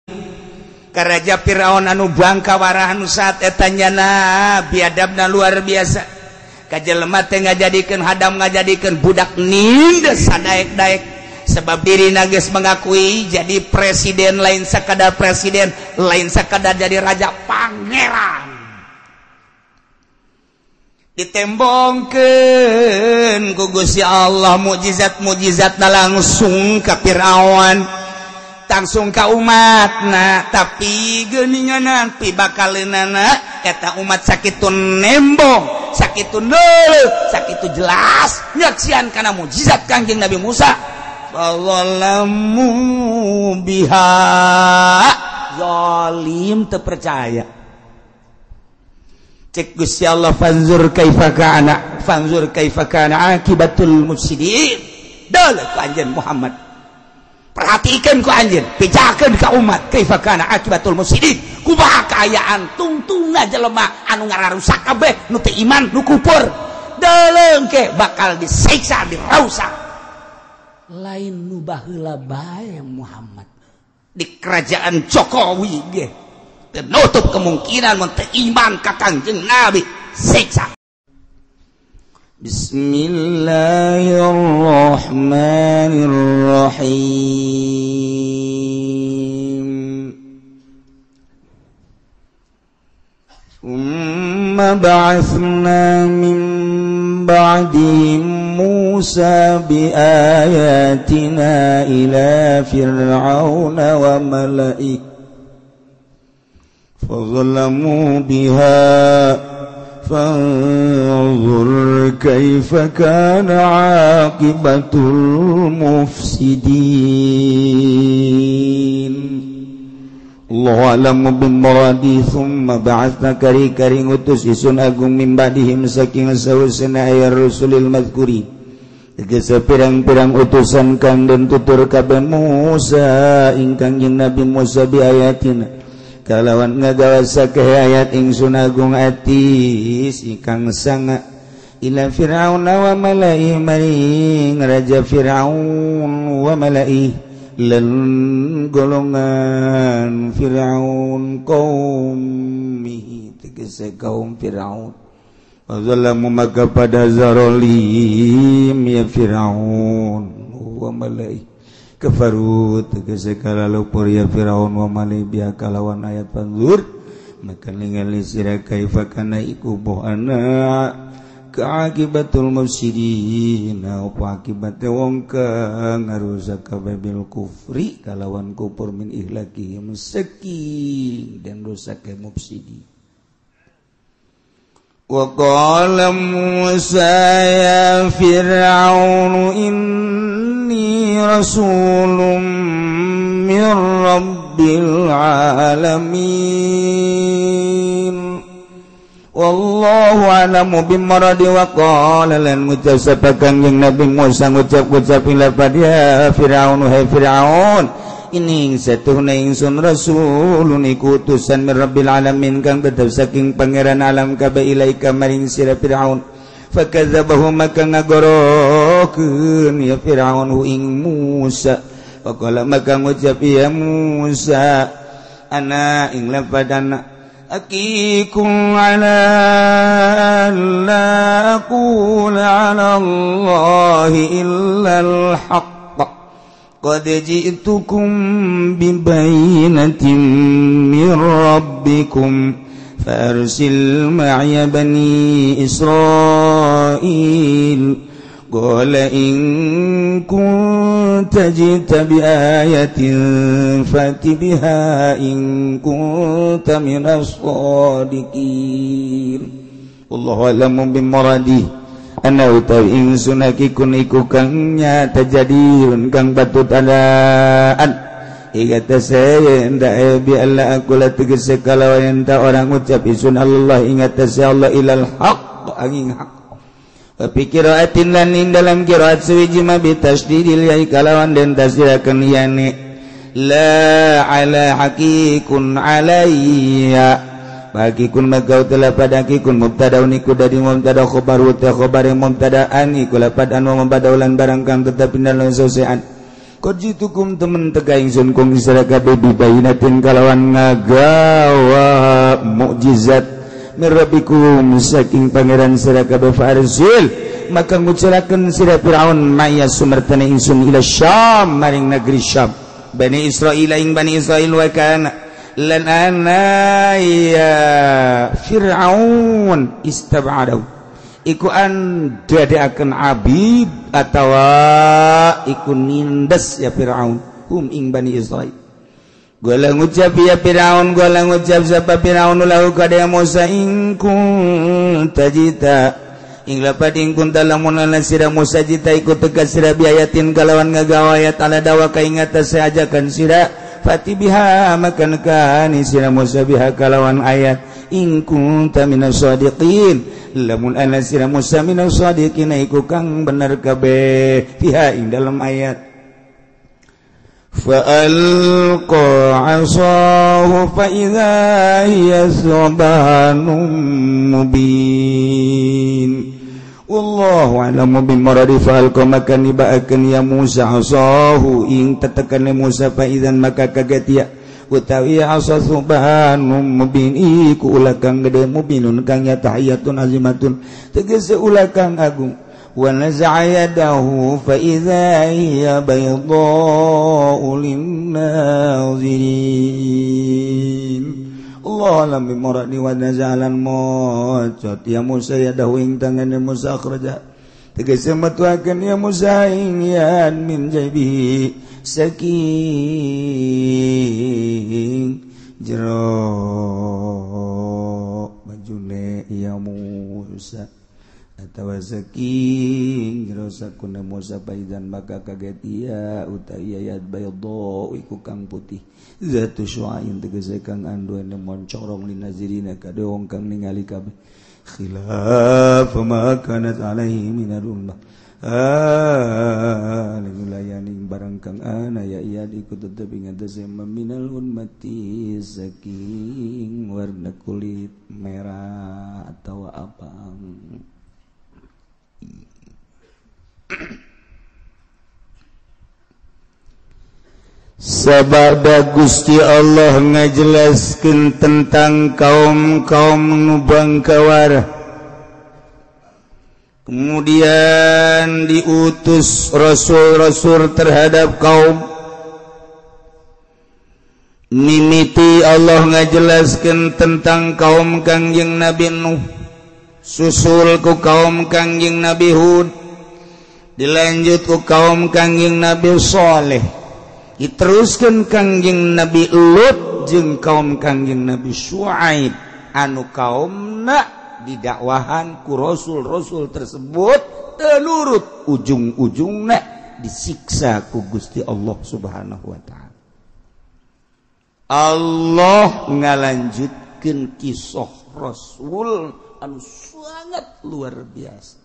Ka Raja Firaun anu bangka warah anu saat eta nyana biadabna luar biasa. Ka jelema teh ngajadikeun hadam ngajadikeun budak nindes sadaek-daek sebab dirina geus mengakui jadi presiden lain sakadar presiden, lain sakadar jadi raja, pangeran. Ditembongkeun ku Gusti Allah mukjizat-mukjizatna langsung ka Firaun, langsung ka umatna, tapi geuninganan pibakaleunana eta umat sakitu nembong, sakitu neuleuh, sakitu jelas nyaksian kana mukjizat Kangjeng Nabi Musa. Fadzalamu biha, zalim teu percaya. Cek Gusti Allah fanzur kaifa kana, fanzur kaifa kana akibatul mufsidin. Deuleuh ku anjeun Muhammad. Perhatikan ku anjeun, pijakeun ka umat kaifa kana akibatul mufsidin. Kumaha kaayaan tungtungna jelema anu ngararusak kabeh nu teu iman, nu kufur. Deuleuh ke bakal disiksa, dirausak. Lain nu baheula bae Muhammad. Di kerajaan Jokowi ge nutup kemungkinan mun teu iman ka Kangjeng Nabi siksa. Bismillahirrahmanirrahim. Tsumma ba'atsna min ba'dihim Musa biayatina ila fir'auna wa mala'ihi فظلموا بها فانظر كيف كان عاقبة المفسدين. الله أعلم بمرادي. ثم بعثنا kari-kari ngutus isun agung min ba'dihim saking sahusna ayar rusulil madhkurin. Tegese pirang-pirang utusan kang den tutur kabeh Musa ingkang jeung Nabi Musa bi ayatina kalawan ngagawa sakeh ayat ingsun agung atis ingkang sanga ila fir'aun wa mala'i maring raja fir'aun wa mala'i lan golongan fir'aun qaumihi tegese kaum fir'aun wa zalamu maka pada zarolim ya fir'aun wa mala'i kafaru tegese kalalupur ya Firaun wa malai biha kalawan ayat panzur maka ningali sira kaifa kana iku bohana kaakibatul mufsidin apa akibate wong kang ngarusak kabeh bil kufri kalawan kufur min ihlakihim saking dan rusake mufsidin. Wa qala Musa ya Fir'aun inni rasulun min rabbil alamin. Wallahu a'lamu bimuradi. Wa qala lan ngucap sapa Kangjeng Nabi Musa ngucap-ngucap ila ya Fir'aun hai Fir'aun ini satuhna ingsun rasulun iku utusan min rabbil alamin kang tetep saking pangeran alam kabeh ilaika maring sira Fir'aun. Fakadzabahu maka ngagorokeun ya Fir'aun hu ing Musa. Faqala maka ngucap ya Musa ana ing lapadana akikum ala la aqula ala Allahi illa al-haqq qad ji'tukum bibayinatin min rabbikum فأرسل معي بني إسرائيل قال إن كنت جئت بآية فأت بها إن كنت من الصادقين. والله أعلم بمراده. Ana utawi ingsun hakikun iku kang nyata jadiun kang patut alaan Igata saya ndak bi alla aku la tegese kalawan enta orang ucap isun Allah ingat Allah ilal haq angin haq. Wa fi qiraatin lan ing dalam qiraat suwiji ma bi tasdidil ya kalawan den tasdidakeun yani la ala haqiqun alayya bagikun magau telah pada hakikun mubtada uniku dari mubtada khabar wa khabar mubtadaan iku lapad anu mubtada ulan barang kang tetep dalam sosean. Qad jitukum temen tega ingsun kum sira kabeh bibayinatin kalawan ngagawa mukjizat mir rabbikum saking pangeran sira kabeh farsil maka ngucelakeun sira Firaun maya sumertane ingsun ila Syam maring negeri Syam Bani Israil ing Bani Israil wa kana lan ana ya Fir'aun istab'adahu iku an dadekaken abid atawa iku nindes ya Fir'aun hum ing Bani Israil. Gola ngucap ya Fir'aun, gola ngucap sapa Fir'aun lahu kada Musa ing kunta jita ing lapad ing kunta lamun ana sira Musa jita iku tegas sira biayatin kalawan ngagawa ayat ala dawa ka ing atase ajakan sira fati biha makan kani sira Musa biha kalawan ayat in kunta minas shadiqin lamun ana sira Musa minas shadiqin iku kang bener kabeh fiha ing dalam ayat. Fa alqa 'asahu fa idza hiya thubanun mubin. Wallahu a'lamu bimuradi. Fa alqa maka nibaakeun ya Musa 'asahu ing tetekane Musa fa idzan maka kaget ya utawi asa subhanum mubin iku ulah kang gede mubinun kang nyata hayatun azimatun tegese ulah kang agung. Wa naza'a yadahu fa idza hiya baydha'u lin-nazirin. Allah alam bimuradi. Wa naza'alan mocot ya Musa yadahu ing tangane Musa akhraja tegese metuakeun ya Musa ing yan min jaibihi saking jero bajune ya Musa atawa saking jero sakuna Musa paidan maka kaget ia utawi ayat baydo iku kang putih zatu syu'ain tegese kang anduene moncorong linazirina kade wong kang ningali kabeh khilaf ma kanat alaihi minal ummah layani barang kang ana ya iya iku tetep ing atase minal ummati saking warna kulit merah atau abang. Sabada Gusti Allah ngajelaskeun tentang kaum-kaum nu bangkawara. Kemudian diutus rasul-rasul terhadap kaum. Mimiti Allah ngajelaskeun tentang kaum Kangjeng Nabi Nuh, susul ku kaum Kangjeng Nabi Hud, dilanjut ku kaum Kangjeng Nabi Saleh, diteruskan Kangjeng Nabi Lut jeung kaum Kangjeng Nabi Syuaib anu kaumna didakwahan ku rasul-rasul tersebut telurut ujung-ujungna disiksa ku Gusti Allah Subhanahu wa taala. Allah ngalanjutkeun kisah rasul anu sangat luar biasa.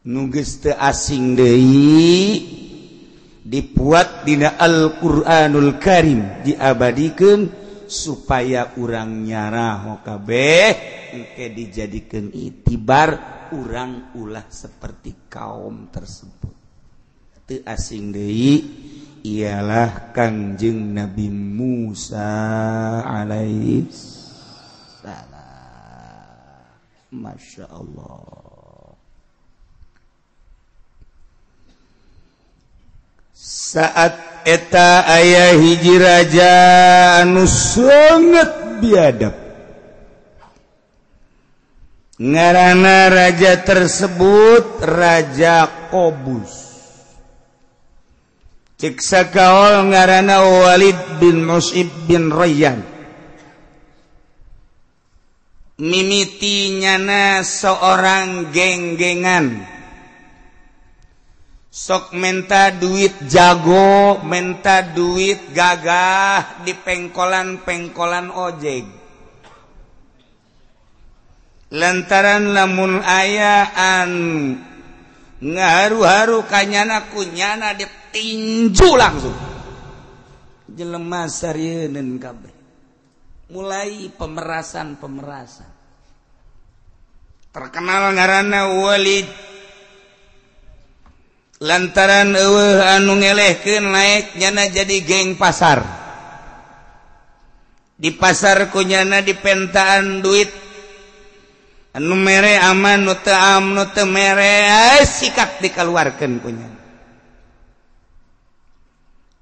Nu geus teu asing deui dibuat dina Al-Qur'anul Karim diabadikeun supaya urang nyaraho kabeh engke dijadikeun itibar urang ulah seperti kaum tersebut. Teu asing deui ialah Kangjeng Nabi Musa alaihi salam. Masya Allah. Saat eta aya hiji raja anu sangat biadab. Ngaranna raja tersebut Raja Qobus. Cek sakaol ngaranna Walid bin Mus'ib bin Rayyan. Mimiti nyana seorang geng-gengan. Sok menta duit jago, menta duit gagah di pengkolan-pengkolan ojek. Lantaran lamun ayaan ngaharu-haru kanyana kunyana ditinju langsung. Jelema sarieun kabeh. Mulai pemerasan-pemerasan. Terkenal ngaranna Walid. Lantaran eueuh anu ngelehkeun naik nyana jadi geng pasar. Di pasar ku nyana dipentaan duit. Anu mere aman nu teu am nu teu mere sikat dikeluarkeun ku nyana.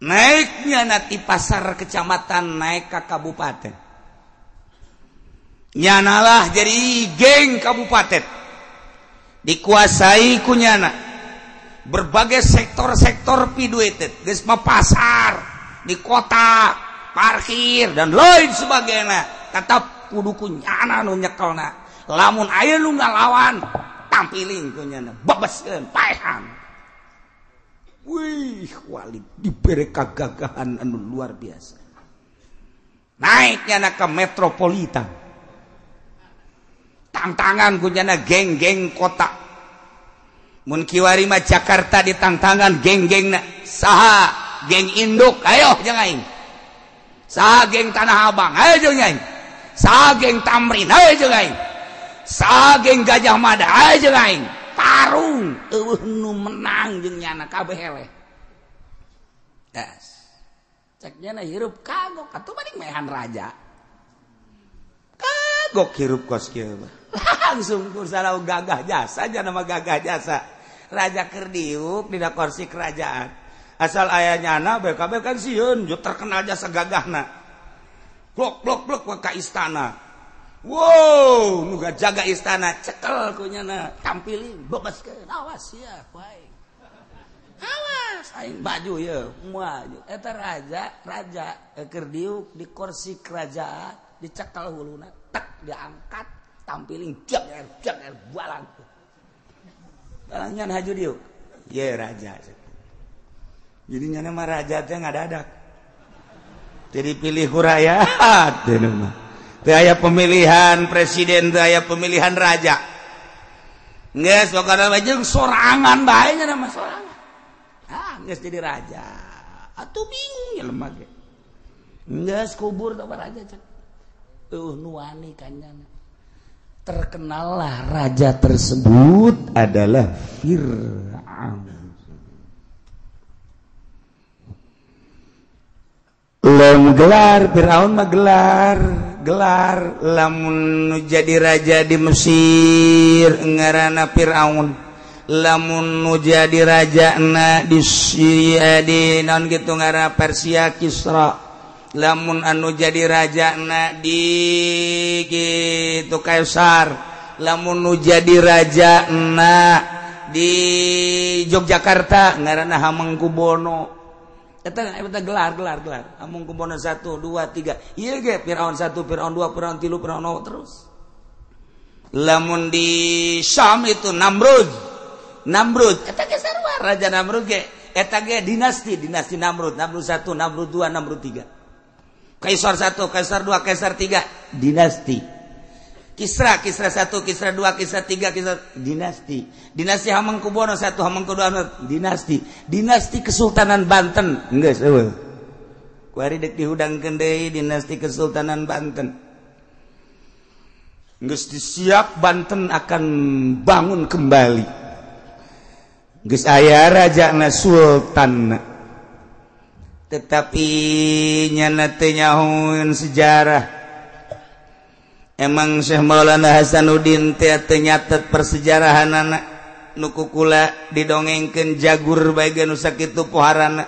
Naiknya nanti pasar kecamatan naik ke kabupaten. Nyanalah jadi geng kabupaten. Dikuasai ku nyana. Berbagai sektor-sektor piduited, geus mah pasar, di kota, parkir dan lain sebagainya. Tetap kudu ku nyana nu nyekelna. Lamun aya nu ngalawan, tampiling ku nyana, bebeskeun, paehan. Wih, Walid diberi kegagahan anu luar biasa. Naiknya ke metropolitan. Tantangan ku nyana geng-geng kota. Mun kiwari mah Jakarta ditantangan geng-gengna. Saha geng induk, ayo jeung aing. Saha geng Tanah Abang, ayo jeung aing. Saha geng Tamrin, ayo jeung aing. Saha geng Gajah Mada, ayo jeung aing. Tarung eueuh nu menang jeung nyana kabeh eleh. Das. Cek nyana hirup kagok atuh mending mehan raja. Kagok hirup kos kieu mah. Langsung kursala gagah jasa aja nama gagah jasa. Raja keur diuk dina kursi kerajaan. Asal aya nyana BKB kan sieun terkenal jasa gagahna. Blok blok blok ka istana. Wow, nu jaga istana cekel ku nyana, tampilin bebaskeun, awas ya, bae. Awas aing baju ye, maju. Eta raja, raja keur diuk di kursi kerajaan, dicekel huluna, tek diangkat, tampiling jak jak balang. Balangnya haju diuk. Ye raja. Jadi nyana mah raja teh ngadadak. Jadi pilih ku rakyat teh mah. Teu aya pemilihan presiden, teu aya pemilihan raja. Geus pokona mah jeung sorangan bae nya mah sorangan. Ah, geus jadi raja. Atuh bingung jelema ge. Geus kubur teh raja cek. Eueuh nu wani ka nyana. Terkenallah raja tersebut adalah Fir'aun. Lamun gelar Fir'aun mah gelar, gelar lamun nu jadi raja di Mesir ngaranna Fir'aun. Lamun nu jadi raja na di di naon kitu ngaranna Persia Kisra. Lamun anu jadi raja na di kitu Kaisar. Lamun nu jadi raja na di Yogyakarta ngaranna Hamengkubuwono. Eta eta gelar gelar gelar. Hamengkubuwono 1 2 3. Ieu ge Firaun 1, Firaun 2, Firaun 3, Firaun 4 terus. Lamun di Syam itu Namrud. Namrud eta ge sarua raja Namrud ge eta ge dinasti dinasti Namrud, Namrud 1, Namrud 2, Namrud 3. Kaisar 1, Kaisar 2, Kaisar 3, dinasti. Kisra, Kisra 1, Kisra 2, Kisra 3, Kisra dinasti. Dinasti Hamengkubuwono 1, Hamengkubuwono dinasti. Dinasti Kesultanan Banten. Geus eueuh. Kuari deuk dihudangkeun deui dinasti Kesultanan Banten. Geus disiap Banten akan bangun kembali. Geus aya rajana sultan. Tetapi nyana teu nyahoeun sejarah. Emang Syekh Maulana Hasanuddin teh teu nyatet persejarahanana nu kukula didongengkeun jagur bae ge nu sakitu poharana.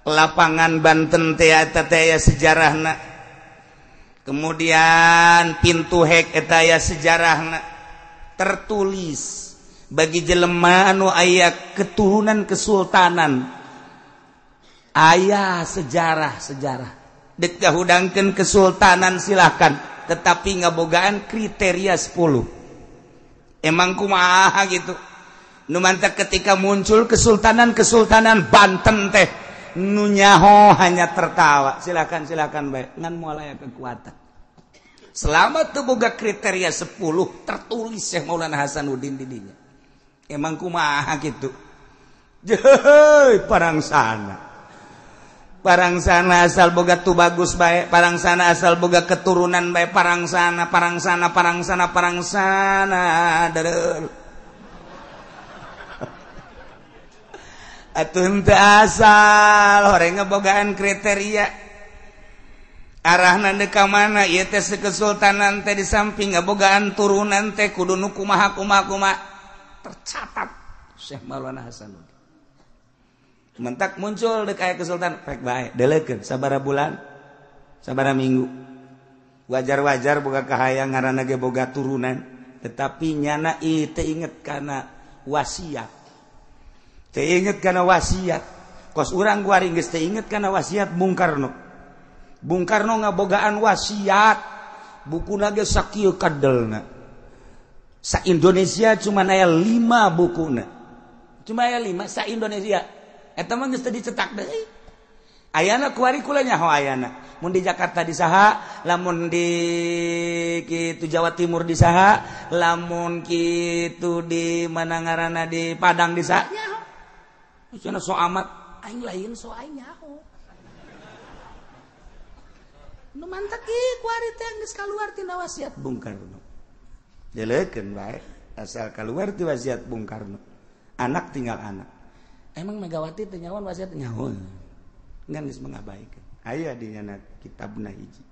Lapangan Banten teh eta teh aya sejarahna. Kemudian pintu hek eta aya sejarahna. Tertulis bagi jelema anu aya keturunan kesultanan. Aya sejarah-sejarah. Dek kahudangkeun kesultanan silakan, tetapi ngabogaan kriteria 10. Emang kumaha gitu. Nu mantak ketika muncul kesultanan-kesultanan Banten teh nu nyaho hanya tertawa. Silakan silakan bae ngan moal aya kekuatan. Selama teu boga kriteria 10 tertulis Syekh Maulana Hasanuddin di dinya. Emang kumaha gitu. Jeuh parang sana. Parang sana asal boga tu bagus bae, parang sana asal boga keturunan bae, parang sana, parang sana, parang sana, parang sana. Dereuh. Atuh henteu asal horeng ngebogaan kriteria. Arahna deuk ka mana ieu teh kesultanan teh di samping ngebogaan turunan teh kudu nu kumaha kumaha kumaha tercatat Syekh Maulana Hasanuddin. Mentak muncul deuk aya kesultanan rek bae deleukeun sabaraha bulan sabaraha minggu. Wajar-wajar boga kahayang ngaranna ge boga turunan tetapi nyana ieu teu inget kana wasiat. Teu inget kana wasiat. Kos urang kuari geus teu inget kana wasiat Bung Karno. Bung Karno ngabogaan wasiat bukuna ge sakieu kadelna. Sa Indonesia cuma aya 5 bukuna. Cuma aya 5 sa Indonesia. Eta mah geus teu dicetak deui. Ayana kuari kula nyaho ayana. Mun di Jakarta di saha, lamun di kitu Jawa Timur di saha, lamun kitu di mana ngaranna di Padang di saha nyaho. Cenah so amat aing lain so aing nyaho. Nu mantak ieu kuari teh geus kaluar tina wasiat Bung Karno. Deleukeun bae asal kaluar ti wasiat Bung Karno. Anak tinggal anak. Emang Megawati teh nyawan wasiat nyaho. Ngan geus mengabaikan. Aya di nyana kitabna hiji.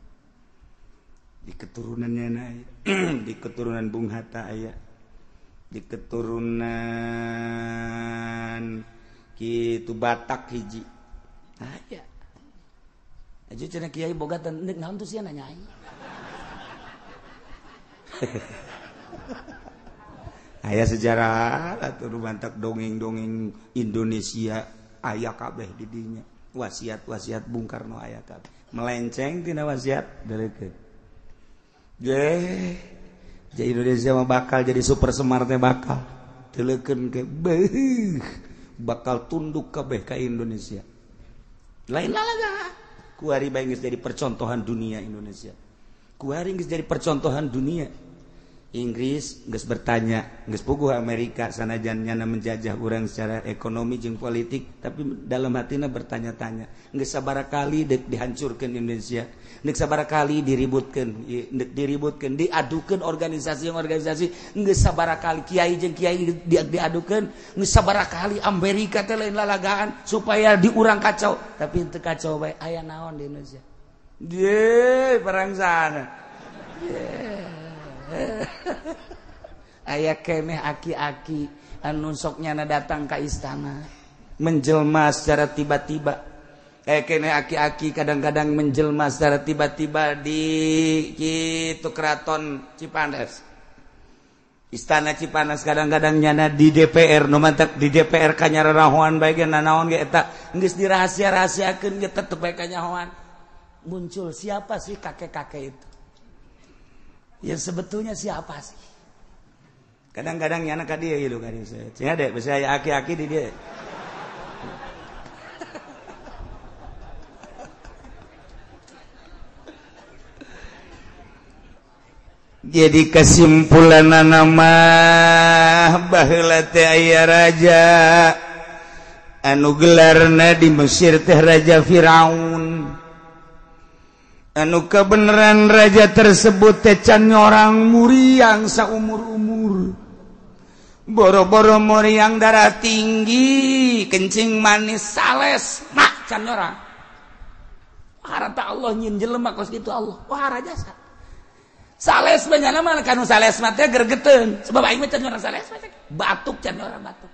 Di keturunannya na aya. Di keturunan Bung Hatta aya. Di keturunan kitu Batak hiji. Aya. Aja cenah kiai boga teh naon tuh sia nanya aing. Aya sejarah atuh mantak dongeng-dongeng Indonesia aya kabeh di dinya. Wasiat-wasiat Bung Karno aya kabeh. Melenceng tina wasiat deleukeun. Ge, jadi Indonesia mah bakal jadi super semar teh bakal. Deleukeun ke beuh bakal tunduk kabeh ka Indonesia. Lain lalaga. Kuari bae geus jadi percontohan dunia Indonesia. Kuari geus jadi percontohan dunia. Inggris geus bertanya, geus puguh Amerika sanajan nyana menjajah urang secara ekonomi jeung politik, tapi dalam hatina bertanya-tanya, geus sabaraha kali deuk dihancurkeun Indonesia, geus sabaraha kali diributkeun, diributkeun, diadukeun organisasi-organisasi, geus sabaraha kali kiai jeung kiai diadukeun, geus sabaraha kali Amerika teh lain lalagaan supaya diurang kacau, tapi henteu kacau bae aya naon di Indonesia. Ye, perang sana. Aya keneh aki-aki anu sok nyana datang ka istana menjelma secara tiba-tiba. Keneh aki-aki kadang-kadang menjelma secara tiba-tiba di kitu keraton Cipanas. Istana Cipanas kadang-kadang nyana di DPR nu mantak di DPR kanyararahoan bae ge nanaon ge eta geus dirahasia-rahasiakeun ge tetep bae kanyahoan. Muncul siapa sih kakek-kakek itu? Ya sebetulnya siapa sih? Kadang-kadang nyana ka dia gitu kan saya. Cenah dek bisa aya aki-aki di dia. Jadi kesimpulan nama baheula teh aya raja anu gelarna di Mesir teh Raja Firaun. Anu kebenaran raja tersebut teh can orang muriang saumur-umur. Boro-boro muriang darah tinggi, kencing manis sales, mah can orang. Harta Allah nyin jelema kos kitu Allah. Wah raja sa. Sales banyana mah kanu sales mah teh gergeteun. Sebab aing mah can orang sales mah batuk can orang batuk.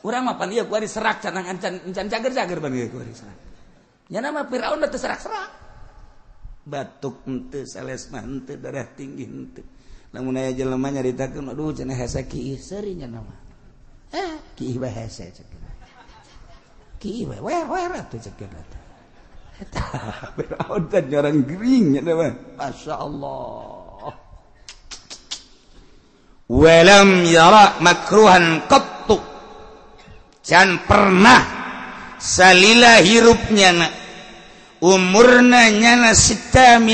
Urang mah pan ieu kuari serak can can cager-cager pan ieu kuari serak. Nyana mah Firaun teh serak-serak. Batuk henteu sales mah henteu darah tinggi henteu. Lamun aya jelema nyaritakeun aduh cenah hese kiih seuri nya mah. Kiih bae hese cek. Kiih bae wer-wer atuh cek eta. Eta Firaun teh orang gering nya mah. Masyaallah. Walam yara makruhan qattu. Can pernah salila hirupnya na. Umurna nyana 620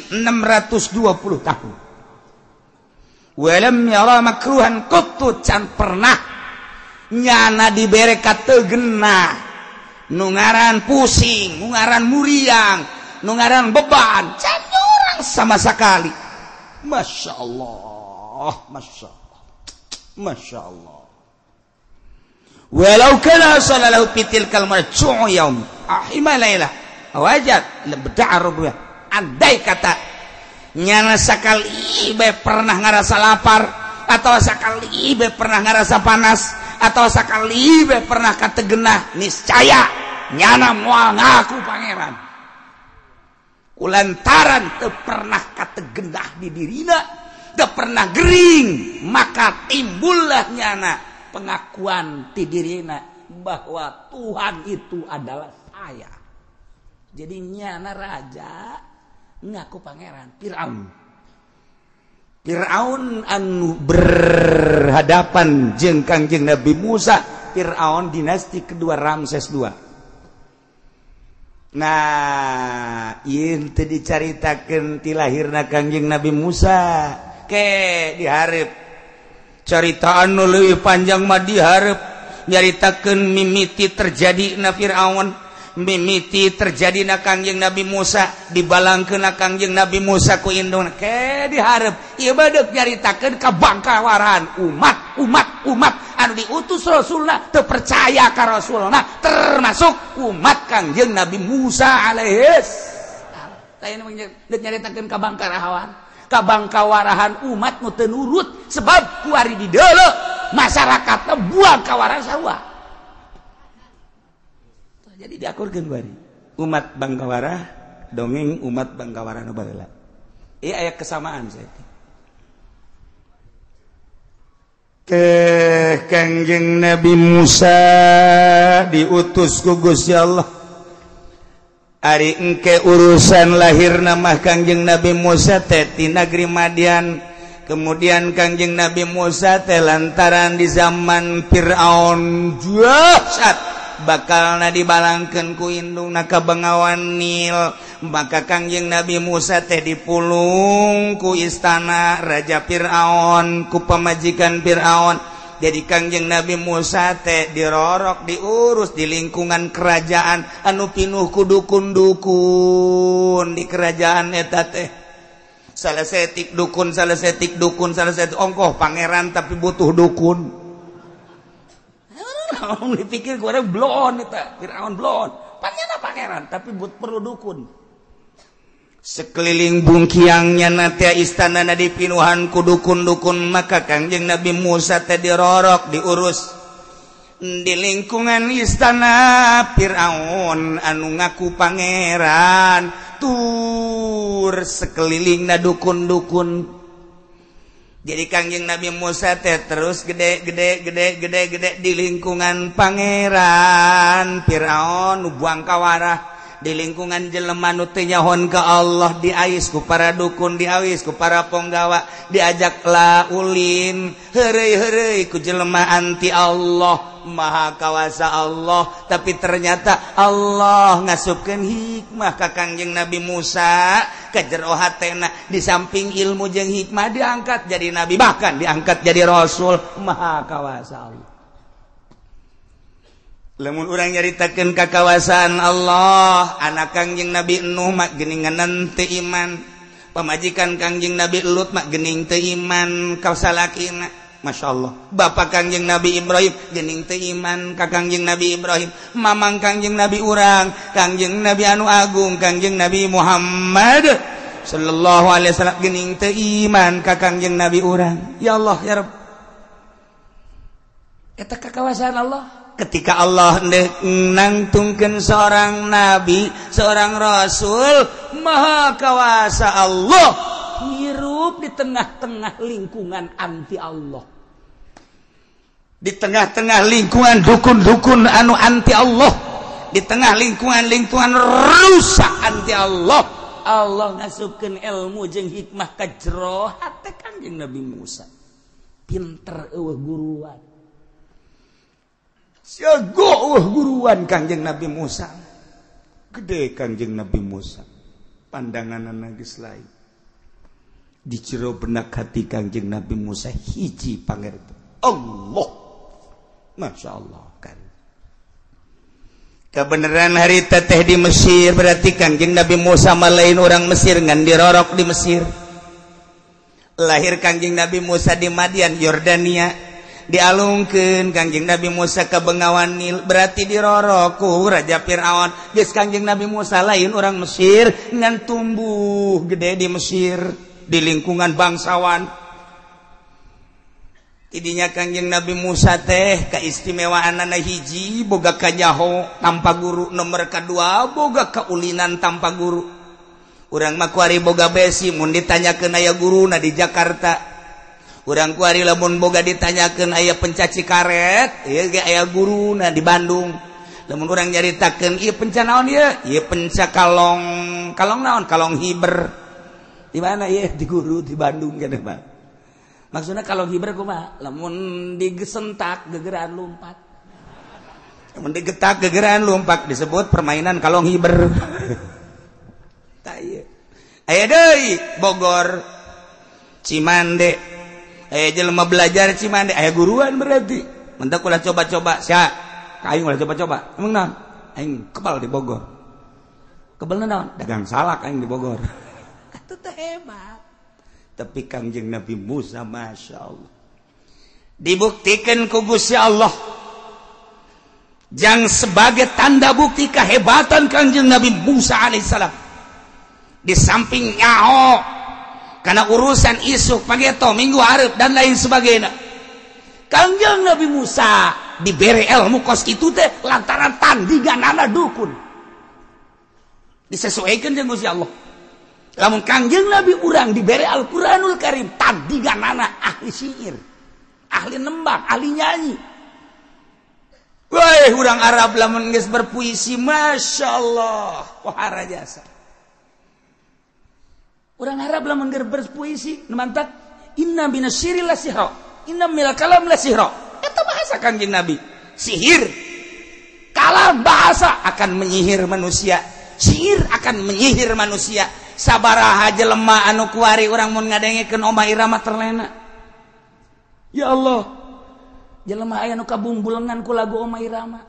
620 tahun. Walam yara makruhan qattu can pernah nyana dibere kategenah nu ngaran pusing, nu ngaran muriang, nu ngaran beban, can orang sama sekali. Masya Allah, Masya Allah, Masya Allah. Walau kana sallallahu fitil kalmar cu'u yaum ahima laila wajat lebda rubuh. Andai kata nyana sakali bae pernah ngarasa lapar atau sakali bae pernah ngarasa panas atau sakali bae pernah kategenah, niscaya nyana moal ngaku pangeran. Kulantaran teu pernah kategenah di dirina, teu pernah gering, maka timbullah nyana pengakuan ti dirina bahwa Tuhan itu adalah saya. Jadi nyana raja ngaku pangeran Fir'aun. Fir'aun anu berhadapan jeung Kangjeng Nabi Musa, Fir'aun dinasti kedua Ramses II. Nah, ieu teu dicaritakeun ti lahirna Kangjeng Nabi Musa. Ke dihareup carita anu leuwih panjang mah dihareup nyaritakeun mimiti terjadina Fir'aun, mimiti terjadina Kangjeng Nabi Musa, dibalangkeun Kangjeng Nabi Musa ku indungna. Ke dihareup ieu badeuk nyaritakeun kabangkawaran umat umat umat anu diutus Rasulna teu percaya ka Rasulna, termasuk umat Kangjeng Nabi Musa alaihis salam. Lain deuk nyaritakeun kabangkarahan, kabangkawarahan umat nu teu nurut sebab kuari di deuleu masyarakatna buang kawaran sarua. Jadi diakurkeun kuari umat Bangkawara dongeng umat Bangkawara nu baheula. Ieu aya kesamaan saeutik. Teh Kangjeng Nabi Musa diutus ku Gusti Allah. Ari engke urusan lahirna mah Kangjeng Nabi Musa teh ti negeri Madian. Kemudian Kangjeng Nabi Musa teh lantaran di zaman Fir'aun dahsyat bakalna dibalangkeun ku indungna ka Bengawan Nil, maka Kangjeng Nabi Musa teh dipulung ku istana Raja Fir'aun, ku pamajikan Fir'aun. Jadi Kangjeng Nabi Musa teh dirorok, diurus di lingkungan kerajaan anu pinuh ku dukun-dukun di kerajaan eta teh. Salah setik dukun, salah setik dukun, salah setik ongkoh pangeran tapi butuh dukun. Dipikir gue bloon eta, Fir'aun bloon. Pangeran pangeran tapi perlu dukun. Sekeliling bungkiangnya nanti istana na dipinuhan ku dukun-dukun, maka Kangjeng Nabi Musa teh dirorok, diurus di lingkungan istana Fir'aun anu ngaku pangeran, tur sekelilingna dukun-dukun. Jadi Kangjeng Nabi Musa teh terus gede gede gede gede gede di lingkungan pangeran Fir'aun nu buang kawarah, di lingkungan jelema nu teu nyahon ka Allah, diais ku para dukun, diawis ku para ponggawa, diajak la ulin, heureuy-heureuy ku jelema anti Allah, maha kawasa Allah. Tapi ternyata Allah ngasupkeun hikmah ka Kangjeng Nabi Musa ka jero hatena, di samping ilmu jeung hikmah diangkat jadi nabi, bahkan diangkat jadi rasul. Maha kawasa Allah. Lamun urang nyaritakeun kakawasaan Allah, anak Kangjeng Nabi Nuh mah geuningan teu iman, pamajikan Kangjeng Nabi Lut mah geuning teu iman ka salakina. Masya Allah. Bapak Kangjeng Nabi Ibrahim geuning teu iman ka Kangjeng Nabi Ibrahim, mamang Kangjeng Nabi urang, Kangjeng Nabi anu agung, Kangjeng Nabi Muhammad sallallahu alaihi wasallam geuning teu iman ka Kangjeng Nabi urang. Ya Allah ya Rabb. Eta kakawasaan Allah. Ketika Allah nangtungkeun seorang nabi, seorang rasul, maha kawasa Allah hirup di tengah-tengah lingkungan anti Allah, di tengah-tengah lingkungan dukun-dukun anu anti Allah, di tengah lingkungan-lingkungan rusak anti Allah. Allah ngasupkeun ilmu jeung hikmah ka jero hate Kangjeng Nabi Musa. Pinter eueuh guruan, jago guruan Kangjeng Nabi Musa. Gede Kangjeng Nabi Musa, pandangan geus lain. Di jero benak hati Kangjeng Nabi Musa hiji pangeran Allah. Masya Allah kan. Kebenaran hari teteh di Mesir, berarti Kangjeng Nabi Musa malain orang Mesir ngan dirorok di Mesir. Lahir Kangjeng Nabi Musa di Madian, Yordania. Dialungkeun Kangjeng Nabi Musa ka Bengawan Nil berarti dirorok ku Raja Fir'aun. Geus Kangjeng Nabi Musa lain orang Mesir ngan tumbuh gede di Mesir di lingkungan bangsawan. Tidinya Kangjeng Nabi Musa teh kaistimewaanana hiji boga kanyaho tanpa guru, nomor kadua boga kaulinan tanpa guru. Urang mah kuari boga besi mun ditanyakeun aya guruna di Jakarta. Urang kuari lamun boga ditanyakeun aya pencaci karet, ieu ge aya guruna di Bandung. Lamun urang nyaritakeun ieu penca naon ieu? Ieu penca kalong, kalong naon? Kalong hiber. Di mana ieu? Di guru di Bandung keneh Pak. Maksudnya kalau hiber kumaha? Lamun digesentak gegeran lompat. Lamun digetak gegeran lompat disebut permainan kalong hiber. Tah ieu. Aya deui Bogor Cimande. Aya jelema belajar Cimande, aya guruan berarti. Mentak ulah coba-coba sia. Ka aing ulah coba-coba. Emang naon? Aing kebal di Bogor. Kebelna naon? Dagang salak aing di Bogor. Atuh teh hebat. Tapi Kangjeng Nabi Musa Masya Allah dibuktikan ku Gusti Allah jang sebagai tanda bukti kehebatan Kangjeng Nabi Musa alaihissalam. Di samping nyaho karena urusan isuk pageto minggu hareup dan lain sebagainya, Kangjeng Nabi Musa diberi ilmu kos kitu teh lantaran tandinganana dukun disesuaikan jeung Gusti Allah. Lamun Kangjeng Nabi urang diberi Al-Qur'anul Karim tandinganana ahli syair, ahli nembang, ahli nyanyi. Woi, urang Arab lamun geus berpuisi Masya Allah, wahara jasa. Urang Arab lamun geus berpuisi mantak inna minasyiri la sihra, inna minal kalam la sihra. Eta bahasa Kangjeng Nabi. Sihir, kalam bahasa akan menyihir manusia. Sihir akan menyihir manusia. Sabaraha jelema anu kuari urang mun ngadengekeun Oma Irama terlena. Ya Allah, jelema aya nu kabungbulengan ku lagu Oma Irama.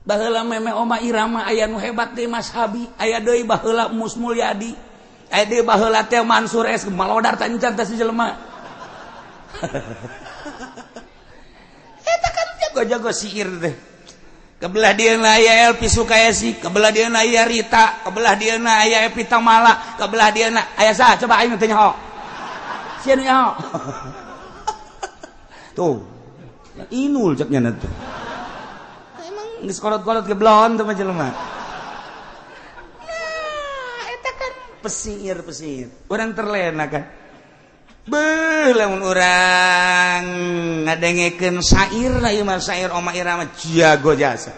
Baheula meme Oma Irama aya nu hebat deui Mas Habi, aya deui baheula Mus Mulyadi, aya deui baheula teh Mansur S malodar teh encan teh si jelema. Eta kan jago-jago sihir teh. Kebelah dia aya Elvi Sukaesi, kebelah dia aya Rita, kebelah dia aya Epi Tamala, kebelah dia aya saha coba aing teh nyaho. Sia nu nyaho. Tuh. Inul cek nya teh. Emang geus kolot-kolot geblon teh mah jelema. Nah, eta kan pesir-pesir. Urang terlena kan. Beuh lamun urang ngadengekeun syair lah ieu mah syair Oma Irama jago jasa.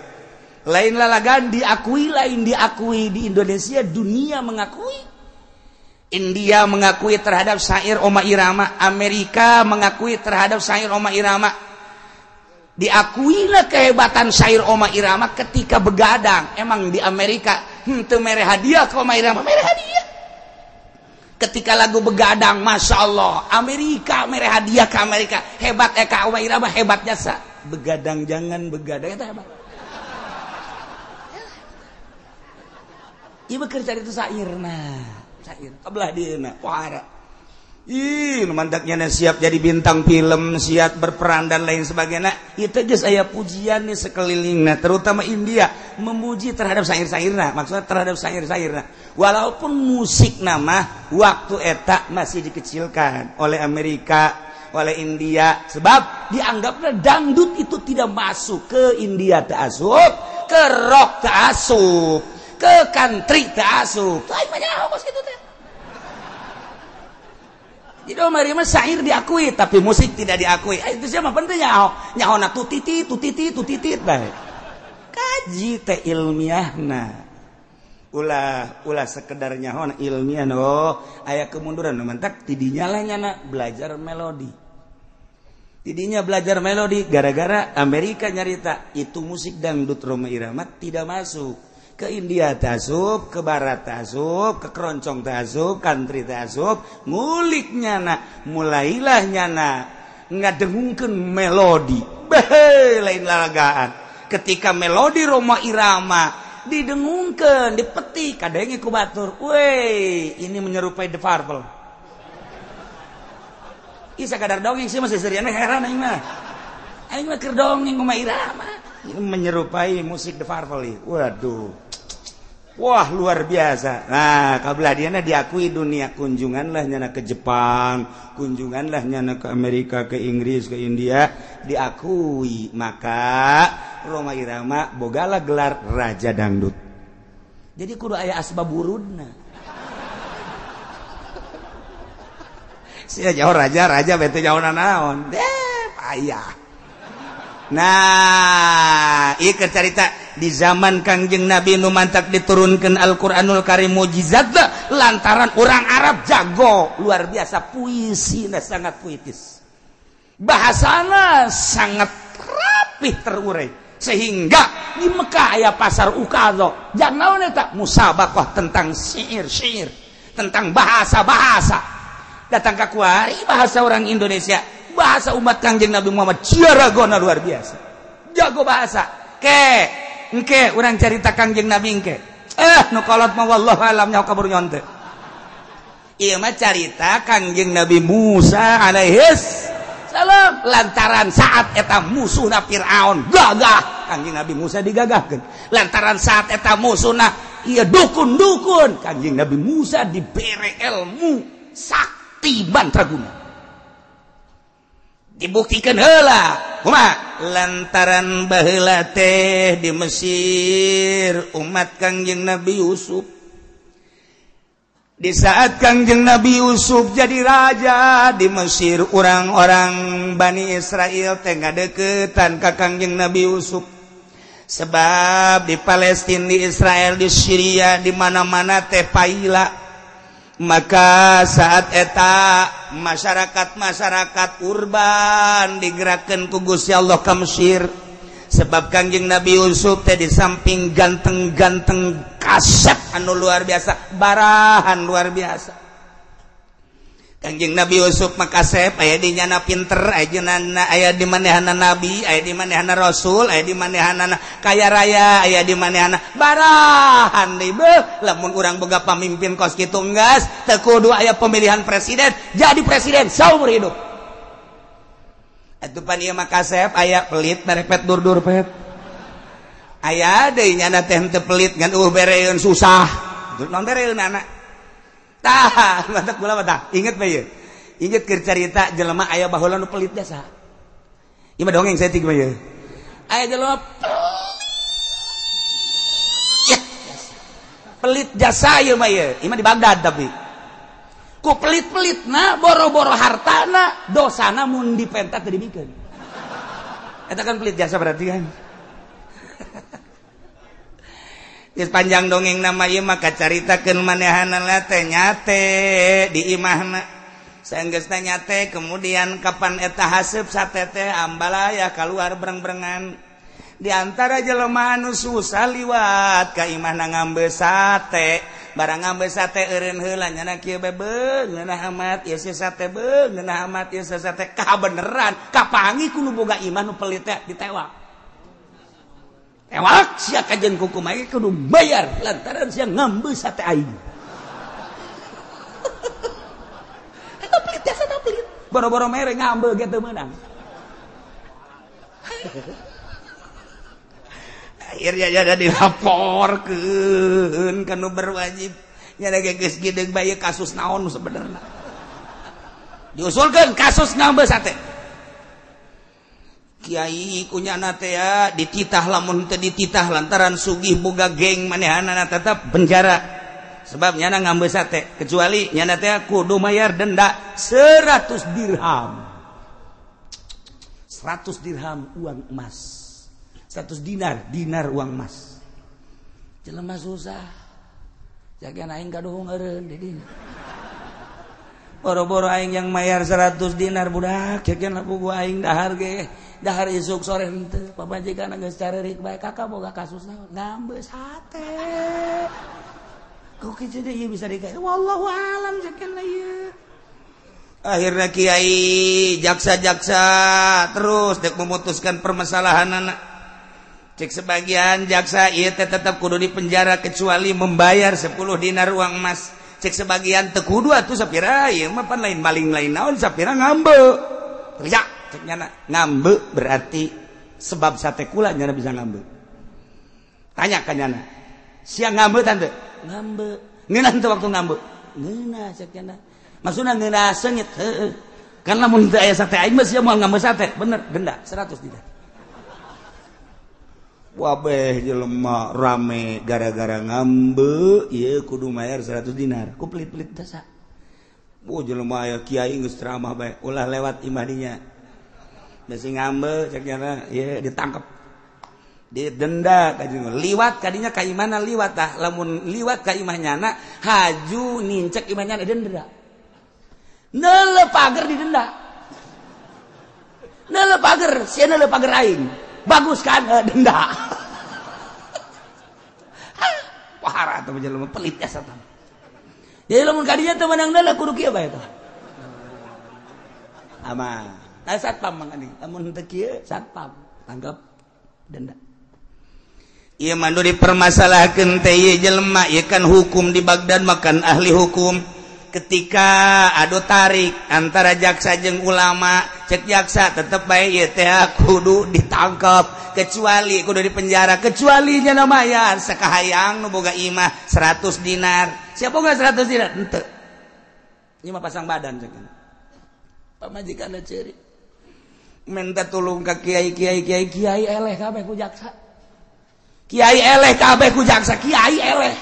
Lain lalagan diakui, lain diakui di Indonesia, dunia mengakui. India mengakui terhadap syair Oma Irama, Amerika mengakui terhadap syair Oma Irama. Diakuilah kehebatan syair Oma Irama ketika begadang. Emang di Amerika henteu mere hadiah ke Oma Irama, mere hadiah. Ketika lagu begadang, Masya Allah, Amerika mere hadiah ke Amerika. Hebat Eka Oma Irama, hebat jasa. Begadang jangan begadang, itu hebat. Ieu keur cari itu sairna, sair. Kebelah dieuna, wahara. Ih, mantaknya siap jadi bintang film, siap berperan dan lain sebagainya. Itu geus aya pujian nih sekelilingna, terutama India memuji terhadap syair-syairna, maksudnya terhadap syair-syairna. Walaupun musik nama waktu eta masih dikecilkan oleh Amerika, oleh India, sebab dianggapnya dangdut itu tidak masuk ke India teu asup, ke rock teu asup, ke country teu asup. Lain mah nyaho kos kitu teh. Jadi Oma Irama syair diakui tapi musik tidak diakui. Itu siapa penting nyaho. Nyahona tutiti tutiti tutitit bae. Kaji teh ilmiahna. Ulah ulah sekedar nyahona ilmiah oh aya kemunduran mantak tidinya lah nyana belajar melodi. Tidinya belajar melodi gara-gara Amerika nyarita itu musik dangdut Rhoma Irama tidak masuk. Ke India tasup, ke Barat tasup, ke keroncong tasup, country tasup, ngulik nyana, mulailah nyana ngadengungkeun melodi. Beh, lain lalagaan. Ketika melodi Rhoma Irama didengungkeun, dipetik, kadenge ku batur. Weh, ini menyerupai The Purple. Ih, sakadar dongeng sih masih seriana heran aing mah. Aing mah keur dongeng Rhoma Irama. Ini menyerupai musik The Farvel. Waduh. Wah, luar biasa. Nah, kabelah diana diakui dunia, kunjunganlah nyana ke Jepang, kunjunganlah nyana ke Amerika, ke Inggris, ke India, diakui. Maka Rhoma Irama bogala gelar Raja Dangdut. Jadi kudu aya asbab wurudna. Sia jauh raja, raja bete jauh nanaon. Deh, payah. Nah, ieu carita di zaman Kangjeng Nabi nu mantak diturunkan Al-Qur'anul Karim mukjizat lantaran orang Arab jago luar biasa, puisina sangat puitis. Bahasana sangat rapih terurai sehingga di Mekah aya pasar Ukadho. Jangan naon eta musabaqah tentang syair-syair, tentang bahasa-bahasa. Datang ka kuari bahasa orang Indonesia, bahasa umat Kangjeng Nabi Muhammad jaragona luar biasa. Jago bahasa. Ke, engke urang carita Kangjeng Nabi engke. Nu kolot mah wallahu alam nyaho kabur nyonte. Ieu mah carita Kangjeng Nabi Musa alaihis salam lantaran saat eta musuhna Firaun gagah, Kangjeng Nabi Musa digagahkeun. Lantaran saat eta musuhna ieu dukun-dukun, Kangjeng Nabi Musa dibere ilmu sakti mantraguna. Dibuktikan heula kumaha lantaran baheula teh di Mesir umat Kangjeng Nabi Yusuf. Di saat Kangjeng Nabi Yusuf jadi raja di Mesir, orang-orang Bani Israel teh ngadeukeutan ka Kangjeng Nabi Yusuf. Sebab di Palestina, di Israel, di Syria, di mana-mana teh paila. Maka saat eta masyarakat-masyarakat urban digerakkan ku Gusti Allah ka Mesir. Sebab Kangjeng Nabi Yusuf teh di samping ganteng-ganteng kasep anu luar biasa, barahan luar biasa. Kangjeng Nabi Yusuf mah kasep aya di nyana pinter, aya di manehana nabi, aya di manehana rasul, aya di manehana kaya raya, aya di manehana barahan deui beuh. Lamun urang boga pamimpin kos kitu enggeus teu kudu aya pemilihan presiden, jadi presiden saumur hidup. Atuh pan ieu mah kasep aya pelit merepet dur-dur pet. Aya deui nyana teh henteu pelit ngan eueuh bereun susah. Non bereun anak. Tah, mantak gula mah tah. Inget bae ieu. Inget keur carita jelema aya baheula nu pelit jasa. Ieu mah dongeng saeutik mah ieu. Aya jelema pelit. Pelit jasa ieu mah ieu. Ieu mah di Baghdad tapi. Ku pelit-pelitna boro-boro hartana, dosana mun dipenta teu dibikeun. Eta kan pelit jasa berarti kan. Geus panjang dongeng nama ieu maka caritakeun manehanana teh nyate di imahna. Saenggeusna nyate kemudian kapan eta haseup sate teh ambalaya kaluar breng-brengan. Di antara jelema anu susah liwat ka imahna ngambe sate. Barang ngambe sate eureun heula nyana kieu bae beung ngeunah amat ieu si sate beung ngeunah amat ieu si sate kabeneran kapangi ku nu boga imah nu pelit teh ditewak. Tewak sia kajen kuku mai kudu bayar lantaran sia ngambe sate aing. Eta pelit jasa teh pelit. Boro-boro mere ngambe ge teu meunang. Akhirnya jadi dilaporkeun ka nu berwajib. Nya ge geus geudeung bae kasus naon sebenarna. Diusulkeun kasus ngambe sate. Kiai kunyana teh ya dititah lamun teu dititah lantaran sugih boga geng manehanana tetap penjara. Sebab nyana ngambe sate kecuali nyana teh kudu mayar denda 100 dirham. 100 dirham uang emas. 100 dinar, dinar uang emas. Jelema susah. Jagan aing kaduhung eureun di dinya. Boro-boro aing yang mayar 100 dinar budak, jagan lapu gua aing dahar ge. Dahar isuk sore henteu, pamajikan geus carerik bae kakak boga kasus naon? Ngambe sate. Kok kitu deui bisa dikae? Wallahu alam jagan ieu. Akhirnya kiai jaksa-jaksa terus dek memutuskan permasalahan anak. Cek sebagian jaksa ieu teh tetep kudu di penjara kecuali membayar 10 dinar uang emas. Cek sebagian teu kudu atuh sapira ieu mah pan lain maling lain naon sapira ngambe. Teriak Cek nyana ngambek berarti sebab sate kula nyana bisa ngambek. Tanya ka nyana. Sia ngambek tante? Ngambek. Ngeunah teu waktu ngambek? Ngeunah cek nyana. Maksudna ngeunah seungit heueuh. Kan lamun teu aya sate aing mah sia moal ngambek sate. Bener, denda 100 dinar. Wabeh jelema rame gara-gara ngambek ieu kudu mayar 100 dinar. Ku pelit-pelit dasa. Bu jelema aya kiai geus ceramah bae ulah lewat imah dinya. Bisi ngambek cek nyana ieu ditangkep. Didenda ka liwat kadinya ka imahna liwat tah lamun liwat ka imah nyana haju nincek imah nyana denda. Neuleuh pager didenda. Neuleuh pager, sia neuleuh pager aing. Bagus kan denda. Pahara teh jelema pelit ya satan. Jadi lamun kadinya teu meunang neuleuh kudu kieu bae tah. Aman. Nah satpam mang ani, lamun teu kieu satpam tangkap denda. Ieu mah nu dipermasalahkeun teh ieu jelema ieu kan hukum di Baghdad makan ahli hukum. Ketika adu tarik antara jaksa jeung ulama, cek jaksa tetep bae ieu teh kudu ditangkap kecuali kudu dipenjara kecuali nya mayar sakahayang nu boga imah 100 dinar. Siapa boga 100 dinar? Henteu. Ieu mah pasang badan cek. Pamajikanna ceurik. Minta tulung ka kiai kiai kiai kiai eleh kabeh ku jaksa. Kiai eleh kabeh ku jaksa, kiai eleh.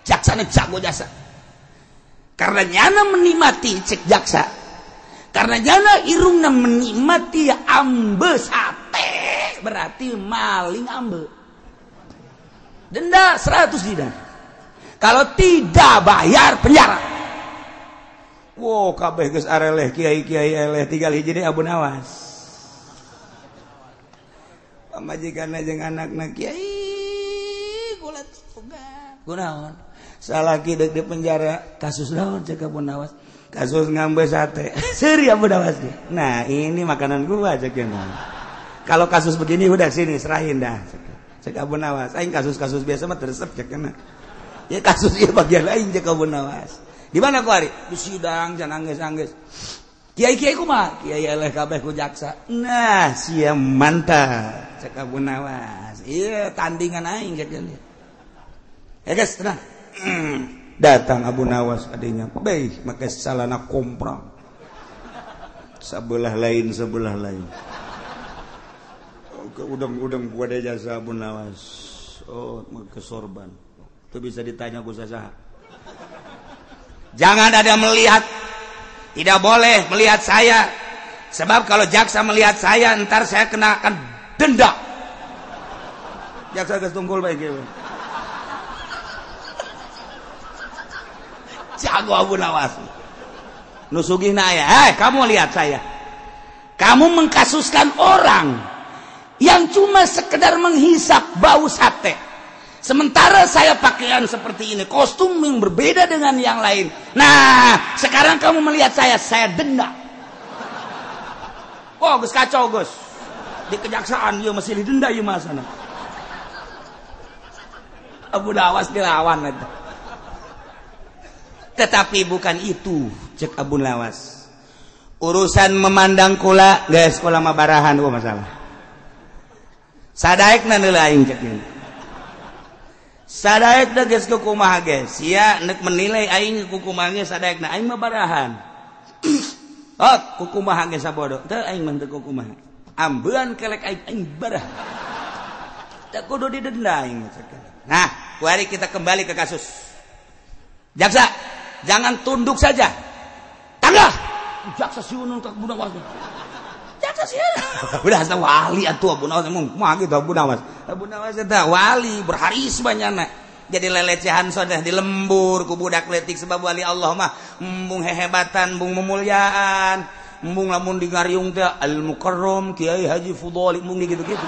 Jaksana jago jasa. Karena nyana menikmati cek jaksa. Karena nyana irungna menikmati ambe sate, berarti maling ambe. Denda 100 dinar. Kalau tidak bayar penjara. Wow, kabeh geus areleh kiai-kiai eleh tinggal hiji deui Abu Nawas. Pamajikanna jeung anakna kiai kula tugas. Kunaon? Salaki deuk di penjara kasus naon cek Abu Nawas? Kasus ngambe sate. Seuri Abu Nawas ge. Nah, ini makanan gua cek nya. Kalau kasus begini udah sini serahin dah cek Abu Nawas. Aing kasus-kasus biasa mah teresep cek nya. Ya kasus ieu bagian lain cek Abu Nawas. Di mana ku ari? Di sidang can anggeus-anggeus. Kiai-kiai kumaha? Kiai eleh kabeh ku jaksa. Nah, sia mantap cek Abu Nawas. Ieu tandingan aing cek nya. Ya guys, tenang. Datang Abu Nawas adanya, baik make salana komprang. Sebelah lain, sebelah lain. Ke udang-udang gua ada jasa Abu Nawas. Oh, make sorban. Itu bisa ditanya ku saha. Jangan ada melihat. Tidak boleh melihat saya. Sebab kalau jaksa melihat saya, ntar saya kenakan denda. Jaksa geus tunggul bae kieu. Jago Abu Nawas. Nu sugihna aya, "Eh, kamu lihat saya. Kamu mengkasuskan orang yang cuma sekedar menghisap bau sate. Sementara saya pakaian seperti ini, kostum yang berbeda dengan yang lain. Nah, sekarang kamu melihat saya denda." Oh, geus kacau, geus. Di kejaksaan ieu masih didenda ieu mah sana. Abu Nawas dilawan eta. Tetapi bukan itu cek Abu Nawas. Urusan memandang kula geus kula mah barahan eueuh masalah. Sadaekna neuleuh aing cek ieu. Sadaekna geus kumaha ge? Sia neuk menilai aing kukumaha ge sadaekna aing mah barahan. Oh, kukumaha ge sabodo. Teu aing mah teu kukumaha. Ambean kelek aing aing barah. Teu kudu didenda aing cek. Nah, kuari kita kembali ke kasus. Jaksa, jangan tunduk saja. Tangga. Jaksa siunun ka Abu Nawas. Jaksa siun. Udah asa wali atuh Abu Nawas mah kumaha kitu Abu Nawas. Abu Nawas eta wali berharisma nyana. Jadi lelecehan sodah di lembur ku budak leutik sebab wali Allah mah embung hehebatan, embung memuliaan, embung lamun di ngariung teh Al Mukarram Kiai Haji Fudhali embung di gitu-gitu.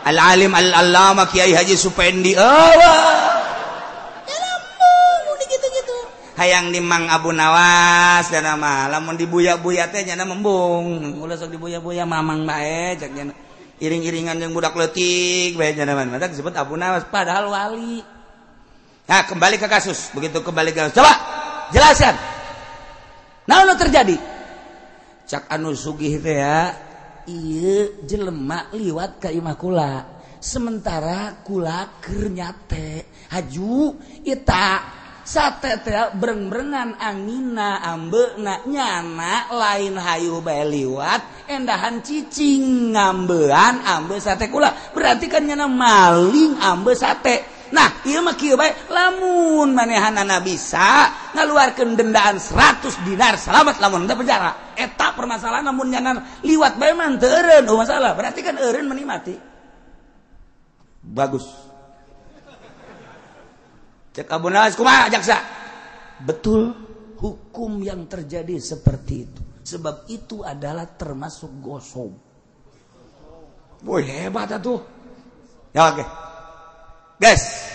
Al Alim Al Allama Kiai Haji Supendi. Oh. Hayang di Mang Abu Nawas dan mah lamun dibuya-buya teh nyana membung ulah sok dibuya-buya mamang bae cek nyana iring-iringan yang budak leutik bae nyana mah disebut Abu Nawas padahal wali. Nah, kembali ke kasus. Begitu kembali ke kasus, coba jelaskan. Naon nu terjadi? Cak anu sugih teh ya, ieu jelema liwat ka imah kula. Sementara kula keur nyate. Haju eta sate teh breng-brengan anginna ambeuna nyana lain hayu bae liwat endahan cicing ngambean ambe sate kula. Berarti kan nyana maling ambe sate. Nah, ieu mah kieu bae lamun manehanana bisa ngaluarkeun dendaan 100 dinar selamat lamun teu penjara. Eta permasalahan lamun nyana liwat bae mah teu eureun oh masalah. Berarti kan eureun meni mati. Bagus. Cek Abu Nawas kumaha jaksa? Betul, hukum yang terjadi seperti itu. Sebab itu adalah termasuk gosong. Woi hebat atuh. Ya oke. Guys,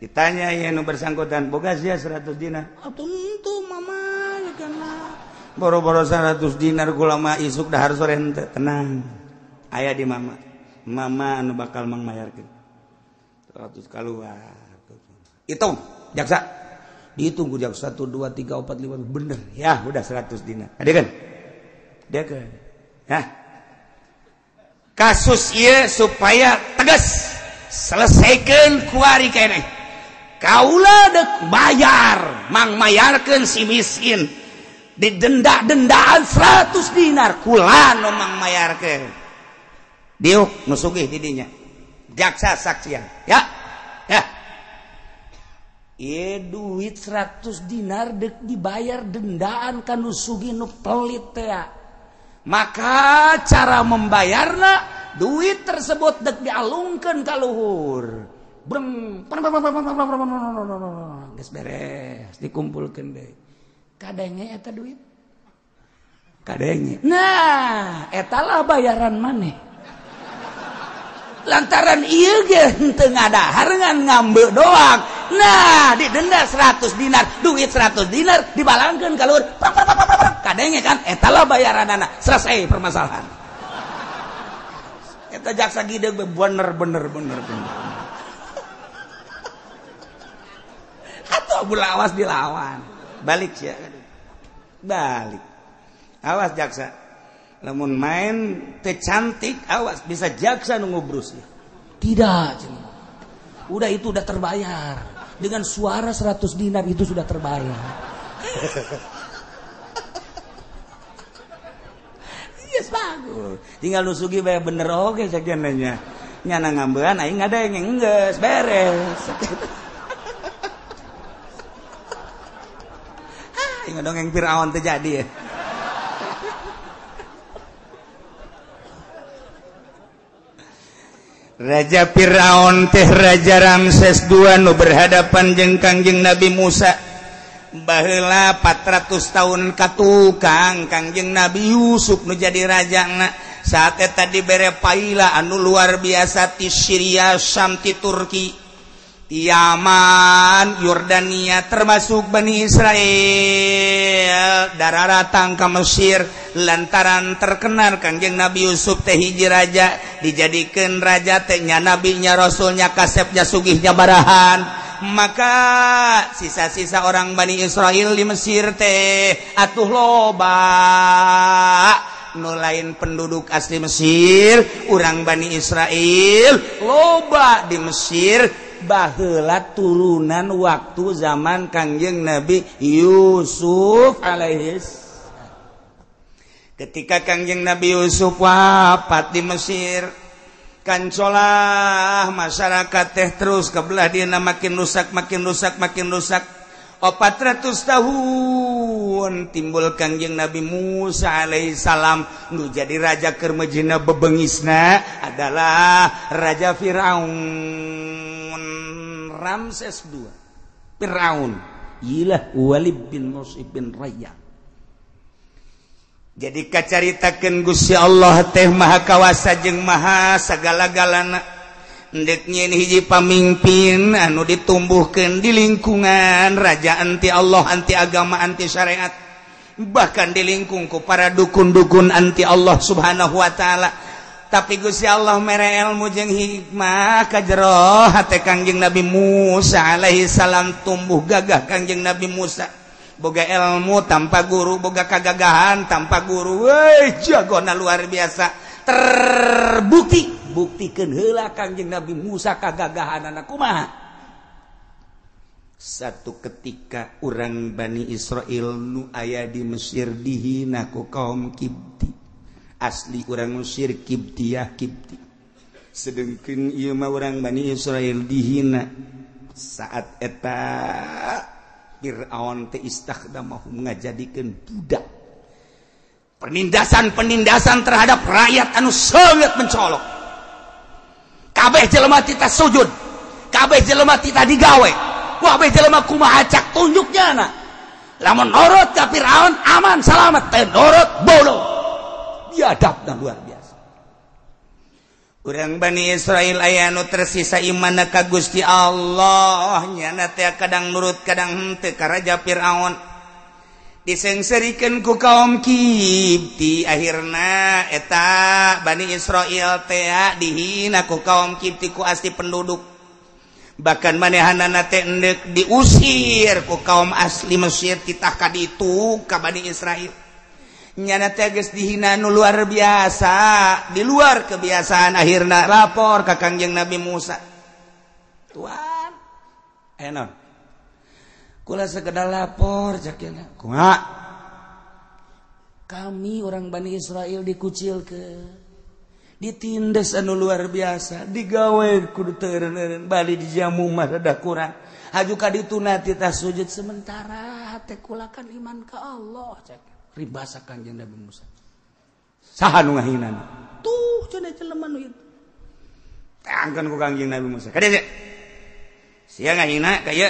ditanya ya nu bersangkutan, boga sia 100 dinar. Ah tentu mama ya kana. Boro-boro 100 dinar kula mah isuk dahar sore henteu. Tenang. Aya di mama. Mama anu bakal mangmayarkeun. 100 kaluar. Hitung, jaksa. Dihitung ku jaksa 1 2 3 4 5 bener. Ya, udah 100 dinar. Ada kan? Dia kan. Hah. Kasus ieu supaya tegas. Selesaikan kuari keneh. Kaula dek bayar, mang mayarkeun si miskin. Didenda-dendaan 100 dinar kula nu mang mayarkeun. Diuk nu sugih di dinya. Jaksa saksian, ya. Ya. Ieu duit 100 dinar dek dibayar dendaan ka nu sugih nu pelit teh. Maka cara membayarna duit tersebut dek dialungkeun ka luhur. Breng geus beres dikumpulkeun deui. Kadenge eta duit. Kadenge. Nah, eta lah bayaran maneh. Lantaran ieu ge henteu ngadahar ngan ngambe doang. Nah, didenda 100 dinar, duit 100 dinar dibalangkeun ka luhur. Kadenge kan eta lah bayaranana. Selesai permasalahan. Eta jaksa gideg bener bener bener bener. Atau Abu Lawas dilawan. Balik ya. Balik. Awas jaksa. Lamun main teh cantik awas bisa jaksa nu ngubrus ya. Tidak, cenah. Udah itu udah terbayar. Dengan suara 100 dinar itu sudah terbayar. Yes, bagus. Tinggal nu sugih bae bener oge sakieu nya. Nyana ngambean aing ngadeng geus beres. Aing dongeng Firaun teu jadi ya. Raja Firaun teh Raja Ramses II nu berhadapan jeung Kangjeng Nabi Musa. Baheula 400 tahun katukang Kangjeng Nabi Yusuf nu jadi rajana. Saat eta dibere paila anu luar biasa ti Syria, Syam, ti Turki, ti Yaman, Yordania, termasuk Bani Israel dararatang ka Mesir lantaran terkenal Kangjeng Nabi Yusuf teh hiji raja, dijadikeun raja teh nya nabinya, rasulnya, kasepnya, sugihnya barahan. Maka sisa-sisa orang Bani Israel di Mesir teh atuh loba nu lain penduduk asli Mesir, urang Bani Israel loba di Mesir baheula turunan waktu zaman Kangjeng Nabi Yusuf alaihis. Ketika Kangjeng Nabi Yusuf wafat di Mesir, kancolah masyarakat teh terus kebelah dina makin rusak, makin rusak, makin rusak. 400 tahun timbul Kangjeng Nabi Musa alaihissalam nu jadi raja keur mejina bebengisna adalah Raja Firaun Ramses II. Firaun ilah Walid bin Mus'ib bin Rayya. Jadi kacaritakeun Gusti Allah teh maha kawasa jeung maha sagala-galana. Ndek nyeun hiji pamimpin anu ditumbuhkeun di lingkungan raja anti Allah, anti agama, anti syariat. Bahkan di lingkung ku para dukun-dukun anti Allah Subhanahu wa taala. Tapi Gusti Allah mere ilmu jeung hikmah ka jero hate Kangjeng Nabi Musa alaihi salam, tumbuh gagah Kangjeng Nabi Musa. Boga ilmu tanpa guru, boga kagagahan tanpa guru. Weh, jagona luar biasa. Terbukti, buktikeun heula Kangjeng Nabi Musa kagagahanana kumaha. Satu ketika urang Bani Israil nu aya di Mesir dihina ku kaum Kibti. Asli urang Mesir Kibtiyah Kibti. Sedengkeun ieu mah urang Bani Israil dihina. Saat eta Fir'aun teh istakhdamahum ngajadikeun budak. Penindasan-penindasan terhadap rakyat anu sangat mencolok. Kabeh jelema tita sujud, kabeh jelema tita digawe, kabeh jelema kumaha cak tunjuknya na. Lamun nurut ka Fir'aun aman selamat, teh nurut bodoh. Biadabna luar biasa. Urang Bani Israil aya nu tersisa imanna ka Gusti Allah, nyana teh kadang nurut kadang henteu ka Raja Fir'aun. Disengserikeun ku kaum Kibti, akhirna eta Bani Israil teh dihina ku kaum Kibti ku asli penduduk. Bahkan manehanana teh endek diusir ku kaum asli Mesir titah ka ditu ka Bani Israil. Nyana teh geus dihina nu luar biasa, di luar kebiasaan, akhirna lapor ka Kangjeng Nabi Musa. Tuan, aya naon? Kula sekedar lapor cak nya. Kumaha? Kami orang Bani Israil dikucilkeun, ditindas anu luar biasa, digawe kudu teu eureun-eureun, bali dijamu mah rada kurang. Haju ka ditu na titah sujud sementara teh kula kan iman ka Allah cak. Ribasa Kangjeng Nabi Musa. Saha nu ngahina? Tuh cenah jelema nu ieu. Tangkeun ku Kangjeng Nabi Musa. Kade sia. Sia ngahina ka ieu.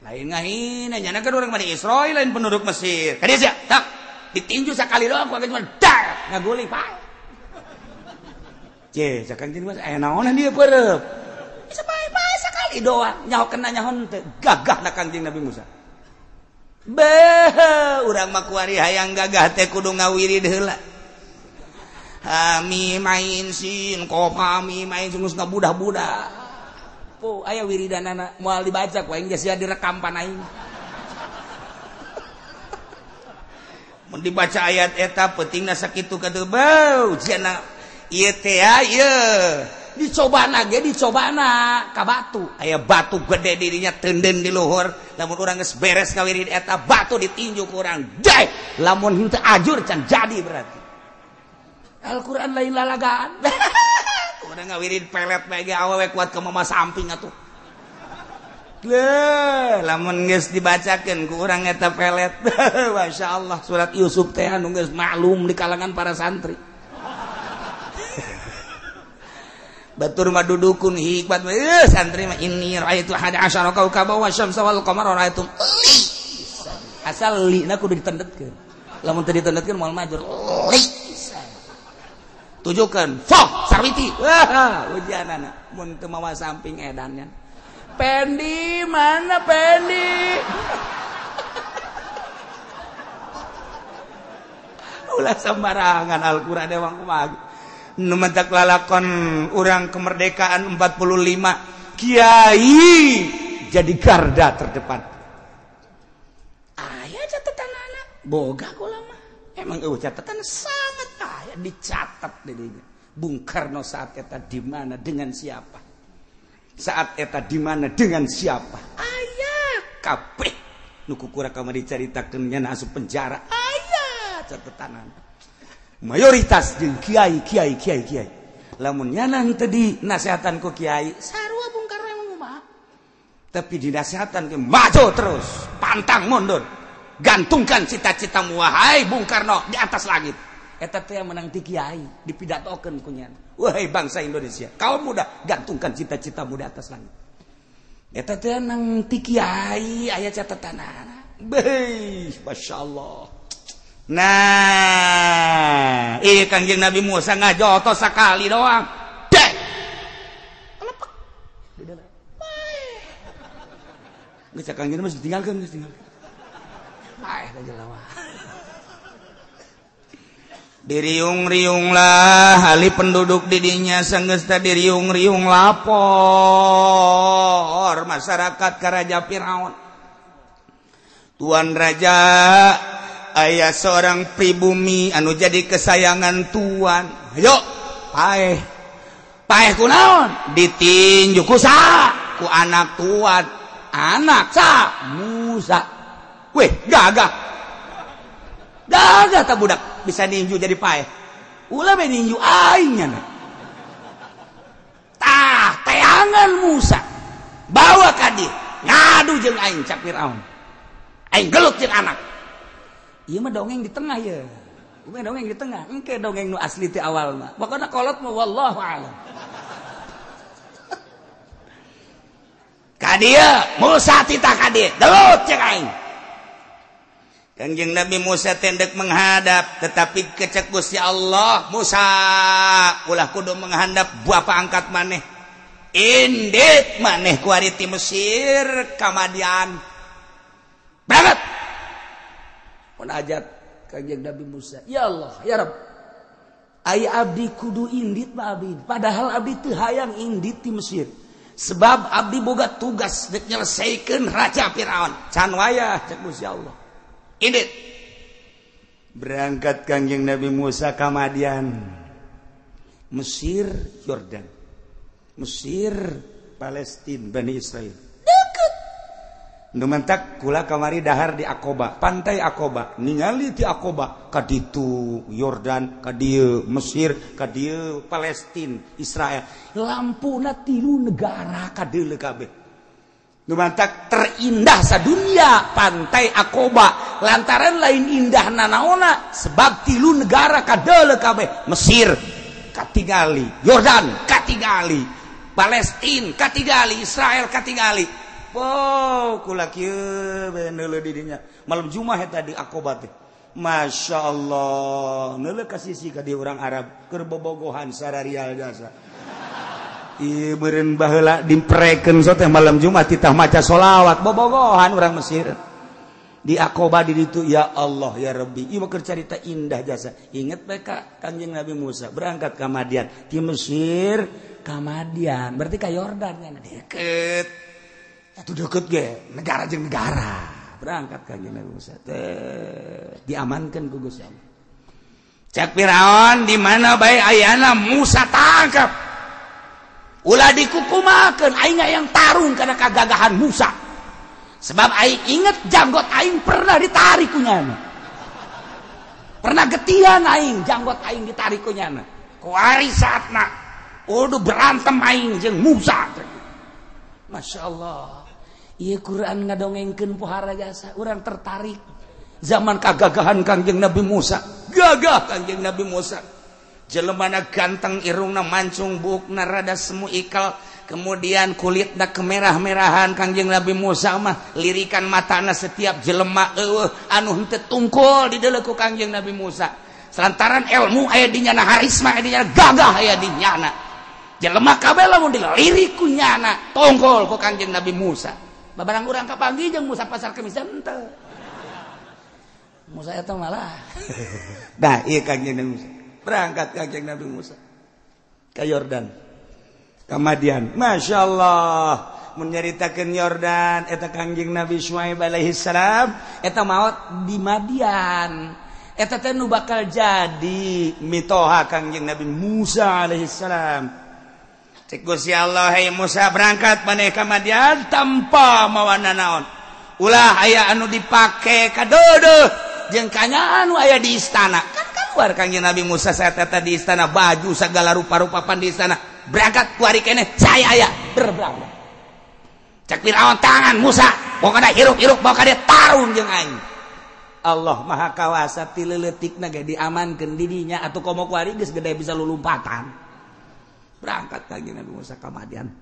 Lain ngahina nyana kan urang Bani Israil lain penduduk Mesir. Kade sia, tak ditinju sakali doang ku Kangjeng Nabi dar ngaguling pae. Ce, cak Kangjeng Musa aya naonan dieu peureup. Bisa pae-pae sakali doang, nyaho kena nyaho henteu. Gagahna Kangjeng Nabi Musa. Beh, urang mah kuari hayang gagah teh kudu ngawirid heula. Hami main sin, qaf hami main geus ngabudah-budah. Po, aya wiridanana moal dibaca ku aing geus sia direkam pan aing. Mun dibaca ayat eta peutingna sakitu katuh beuh, cenah ieu teh ieu. Dicobana ge dicobana ka batu, aya batu gede dirinya teunden di luhur, lamun urang geus beres ngawirid eta batu ditinju ku urang jai, lamun henteu ajur can jadi berarti Al-Qur'an lain lalagaan. Urang ngawirid pelet bae ge awewe kuat ka mama samping atuh. Leuh, lamun geus dibacakeun ku urang eta pelet. Masyaallah, surat Yusuf teh anu geus maklum di kalangan para santri. Batur mah dudukun hikmat santri mah inni raaitu ahada asyara kaukaba wa syamsa wal qamara raaitum. Asal li na kudu ditendetkeun. Lamun teu ditendetkeun moal majur. Tujukeun fok sarwiti. Wah, ujianana mun teu mawa samping edannya. Pendi mana Pendi? Ulah sembarangan Al-Qur'an emang kumaha. Nu mentak lalakon urang kemerdekaan 45 kiai jadi garda terdepan. Aya catatan anak boga kula mah. Emang eueuh catatan sangat aya dicatat di dinya. Bung Karno saat eta di mana dengan siapa? Saat eta di mana dengan siapa? Aya kabeh nu kukura kamari dicaritakeun nya asup penjara. Aya catatan anak. Mayoritas jeung kiai kiai kiai kiai. Lamun nyana henteu dinasehatan ku kiai, sarua Bung Karno emang kumaha. Tapi dinasehatan ke maju terus, pantang mundur. Gantungkan cita-citamu wahai Bung Karno di atas langit. Eta teh menang ti kiai, dipidatokeun ku nyana. Wahai bangsa Indonesia, kaum muda, gantungkan cita-citamu di atas langit. Eta teh nang ti kiai aya catatanana. Beuh, masyaallah. Nah, Kangjeng Nabi Musa ngajotos sakali doang. Dek. Lepek. Geus Kangjeng Nabi ditinggalkeun, geus tinggalkeun. Paeh ka jelema. Diriung-riunglah ahli penduduk didinya sanggeus teh diriung-riung lapor masyarakat ka Raja Firaun. Tuan Raja aya seorang pribumi anu jadi kesayangan tuan. Ayo paeh. Paeh kunaon? Ditinju ku saha? Ku anak tuan. Anak saha? Musa. Weh, gagah. Gagah tak budak bisa ninju jadi paeh. Ulah be ninju aing nya. Tah, teangan Musa. Bawa ka dieu, ngadu jeung aing cak Firaun. Aing gelut jeung anak. Ieu mah dongeng di tengah ye. Bukan dongeng di tengah, engke dongeng nu asli ti awal mah. Pokona kolot mah wallahu a'lam. Ka dieu Musa titah ka dieu, gelut jeung aing. Kanjeng Nabi Musa tendek menghadap, tetapi kecek Gusti Allah, Musa ulah kudu menghadap bapa angkat maneh. Indit maneh kuari ti Mesir ka Madian. Berangkat. Munajat Kanjeng Nabi Musa, ya Allah, ya Rabb. Ai abdi kudu indit mah abdi, padahal abdi teu hayang indit ti Mesir. Sebab abdi boga tugas dek nyelesaikeun raja Firaun. Can wayah cek Gusti Allah. Indit. Berangkat Kanjeng Nabi Musa ka Madian. Mesir, Yordan. Mesir, Palestina, Bani Israel. Deket. Nu mentak kula kamari dahar di Akoba, pantai Akoba. Ningali di Akoba, ka ditu Yordan, ka dieu Mesir, ka dieu Palestina, Israel. Lampuna tilu negara ka deuleu kabeh. Nu mantak terindah sadunia pantai Akoba, lantaran lain indah nanaona sebab tilu negara kadeuleu kabeh. Mesir katingali, Yordan katingali, Palestina katingali, Israel katingali. Wow, kula kieu bae neuleuh di dinya. Malam Jumat eta di Akoba teh. Masya Allah, neuleuh ka sisi ka dieu urang Arab keur bobogohan sararial jasa. Ieu meureun baheula dimprekeun so teh malam Jumat titah maca solawat bobogohan urang Mesir. Di Akoba di ditu ya Allah ya Rabbi. Ieu mah keur carita indah jasa. Inget bae ka Kanjeng Nabi Musa berangkat ka Madian, ti Mesir ka Madian, berarti ka Yordan nya deket. Atuh deket ge, negara jeung negara. Berangkat Kanjeng Nabi Musa teh diamankeun ku Gusti Allah. Cek Firaun di mana bae ayana Musa tangkap. Ulah dikukumakeun aing yang tarung karena kagagahan Musa. Sebab aing inget janggot aing pernah ditarik ku nyana. Pernah getihan aing janggot aing ditarik ku nyana. Kuari saatna udah berantem aing jeung Musa. Masya Allah. Ieu Quran ngadongengkeun pohara jasa, urang tertarik. Zaman kagagahan Kangjeng Nabi Musa. Gagah Kangjeng Nabi Musa. Jelemana ganteng, irungna mancung, buukna rada semu ikal, kemudian kulitna kemerah-merahan. Kangjeng Nabi Musa mah lirikan matana setiap jelema eueuh anu henteu tungkul di deuleu ku Kangjeng Nabi Musa. Lantaran ilmu aya di nyana, harisma aya di nyana, gagah aya di nyana. Jelema kabeh lamun dilirik ku nyana, tungkul ku Kangjeng Nabi Musa. Babarang urang kapanggih jeung Musa pasar kemis henteu. Musa eta malah. Dah ieu Kangjeng Nabi Musa. Berangkat Kangjeng Nabi Musa ke Yordan, ke Madian. Masya Allah, menyeritakan Yordan eta Kangjeng Nabi Syuaib alaihi salam eta maot di Madian. Eta teh nu bakal jadi mitoha Kangjeng Nabi Musa alaihi salam. Cek Gusti Allah, hey Musa berangkat maneh ka Madian tanpa mawa nanaon. Ulah aya anu dipake kadeudeuh jeung kanya anu aya di istana. Keluar Kangjeng Nabi Musa saat eta di istana, baju segala rupa-rupa pan di istana. Berangkat kuari keneh saya aya berberangkat. Cek Firaun tangan Musa, pokona hirup-hirup bawa ka dieu tarung jeung aing. Allah Maha Kawasa ti leuletikna ge diamankeun di dinya atuh komo kuari geus gede bisa lulumpatan. Berangkat Kangjeng Nabi Musa ka Madian.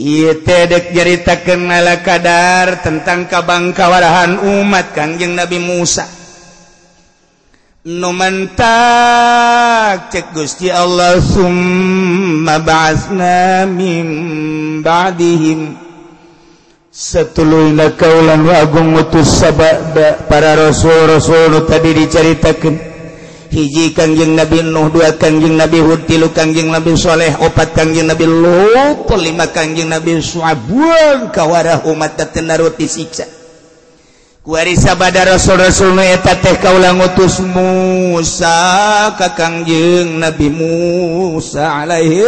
Ieu teh dek nyaritakeun kadar tentang kabangkawarahan umat Kangjeng Nabi Musa. Nu mentak cek Gusti Allah summa ba'atsna min ba'dihim satuluyna kaulan wa agung utus sabada para rasul-rasul nu tadi dicaritakeun. Hiji Kangjeng Nabi Nuh, dua Kangjeng Nabi Hud, tilu Kangjeng Nabi Soleh, opat Kangjeng Nabi Lut, lima Kangjeng Nabi Syuaib. Kawarah umat teu narut disiksa. Kuari sabada rasul-rasul nu eta teh kaula ngutus Musa ka Kangjeng Nabi Musa alaihi.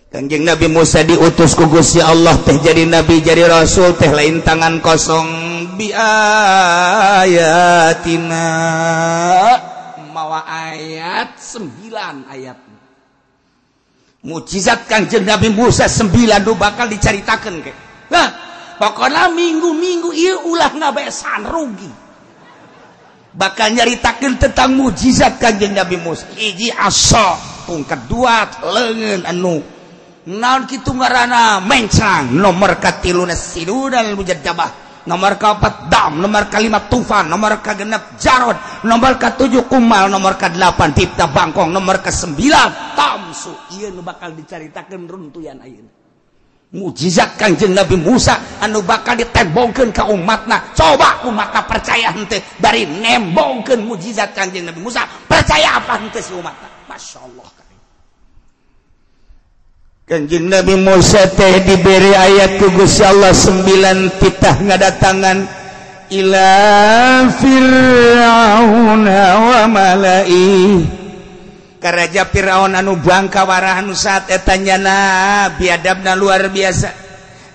Kangjeng Nabi Musa diutus ku Gusti Allah teh jadi nabi jadi rasul teh lain tangan kosong bi ayatina mawa ayat 9 ayat. Mukjizat Kangjeng Nabi Musa 9 nu bakal dicaritakeun ke. Nah, pokoknya minggu-minggu ieu ulah ngabesan rugi. Bakal nyaritakeun tentang mukjizat Kangjeng Nabi Musa. Hiji asa, pungkat dua leungeun anu naon kitu ngaranna mencang, nomor katiluna sidudal mujaddabah, nomor kaopat dam, nomor kalima tufan, nomor kagenep jarod, nomor katujuh kumal, nomor kadelapan tipta bangkong, nomor kesembilan tamsu. Ieu nu bakal dicaritakeun runtuyan ayeuna. Mukjizat Kangjeng Nabi Musa anu bakal ditembongkeun ka umatna. Coba umatna percaya henteu bari nembongkeun mukjizat Kangjeng Nabi Musa, percaya apa henteu si umatna? Masya Allah. Kangjeng Nabi Musa teh diberi ayat ku Gusti Allah 9 titah ngadatangan ila Fir'auna wa mala'i. Ka Raja Fir'aun anu bangka warah anu saat eta nyana biadabna luar biasa.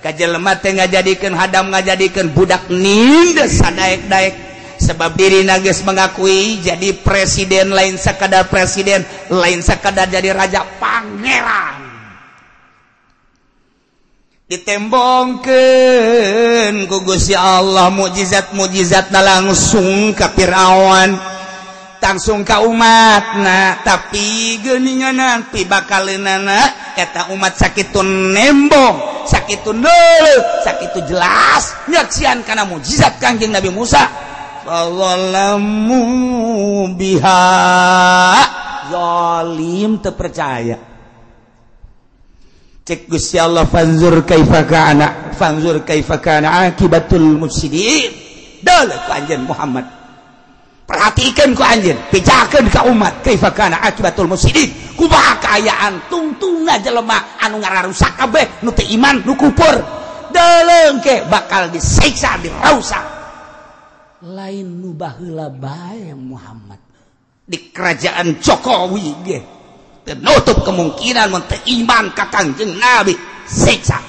Ka jelema teh ngajadikeun hadam ngajadikeun budak nindes sadaek-daek sebab dirina geus mengakui jadi presiden lain sakadar presiden, lain sakadar jadi raja, pangeran. Ditembongkeun ku Gusti Allah mukjizat-mukjizatna langsung ka Fir'aun, langsung ka umatna, tapi geuningan pi bakaleunana eta umat sakitu nembong, sakitu neuleuh, sakitu jelas nyaksian kana mukjizat Kangjeng Nabi Musa. Fawalamu biha zalim teu percaya. Cek Gusti Allah fanzur kaifa kana, fanzur kaifa kana akibatul mufsidin. Deuleuh ku anjeun Muhammad. Perhatikan ku anjeun, pijakeun ka umat kaifa kana akibatul mufsidin. Kumaha kaayaan tungtungna jelema anu ngararusak kabeh nu teu iman, nu kufur. Deuleuh ke bakal disiksa, dirausak. Lain nu baheula bae Muhammad. Di kerajaan Jokowi ge ternutup kemungkinan mun teu iman ka Kangjeng Nabi siksa.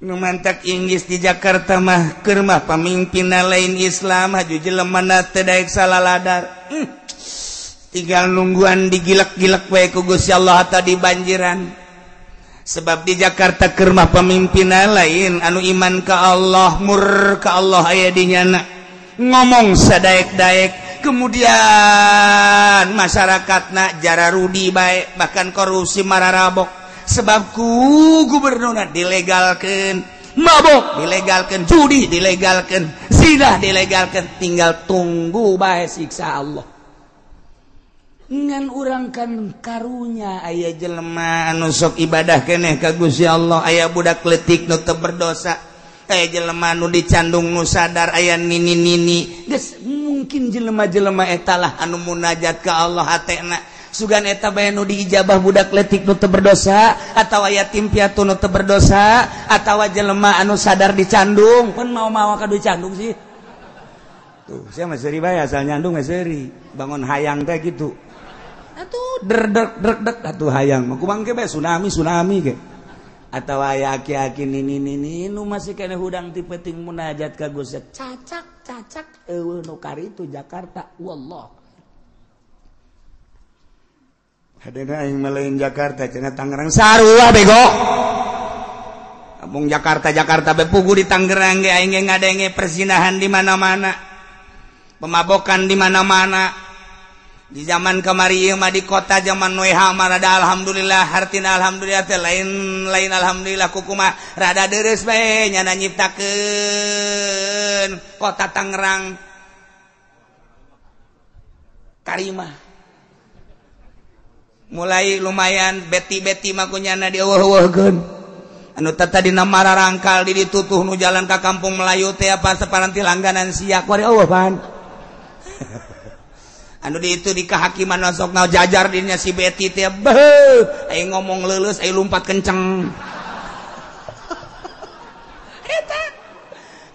Nu mantak Inggris di Jakarta mah keur mah pamimpinna lain Islam haju jelemana teu daek salaladar. Tinggal nungguan digilek-gilek wae ku Gusti Allah atau dibanjiran. Sebab di Jakarta keur mah pamimpinna lain anu iman ka Allah, mur ka Allah aya di nyana. Ngomong sadaek-daek, kemudian masyarakatna jara rudi bae, bahkan korupsi mararabok. Sebab ku gubernurna dilegalkeun, mabok dilegalkeun, judi dilegalkeun, zina dilegalkeun, tinggal tunggu bae siksa Allah. Ngan urang kan karunya aya jelema anu sok ibadah keneh ka Gusti Allah, aya budak leutik nu teu berdosa, aya jelema nu dicandung nu sadar, aya nini-nini. Geus mungkin jelema-jelema eta lah anu munajat ka Allah hatena. Sugan eta bae nu diijabah budak leutik nu teu berdosa, atawa yatim piatu nu teu berdosa, atawa jelema anu sadar dicandung, pun mau-mau ka dicandung sih. Tuh, sia mah seuri bae asal nyandung mah seuri, bangun hayang teh gitu. Atuh der dek dek atuh hayang mah kumang ge bae tsunami tsunami ge. Atawa aya aki-aki nini-nini nu masih keneh hudang ti peuting munajat ka Gusti, cacak cacak eueuh nu karitu Jakarta wallah. Hadena aing mah lain Jakarta cenah Tangerang sarua bego. Kampung Jakarta Jakarta be pugu di Tangerang ge aing ge ngadenge perzinahan di mana-mana, pemabokan di mana-mana. Di zaman kamari ieu mah di kota zaman WH mah rada alhamdulillah, hartina alhamdulillah teh lain lain alhamdulillah kukumaha rada dereus bae nyana nyiptakeun kota Tangerang Karimah. Mulai lumayan beti-beti mah kunyana dieuweuh-euweuhkeun. Anu tadina mararangkal di ditutuh nu jalan ka kampung Melayu teh apa saparanti langganan sia kuari eueuh pan. Anu di itu di kehakiman sok na jajar dinya si Beti teh beuh aya ngomong leuleus aya lumpat kenceng. Eta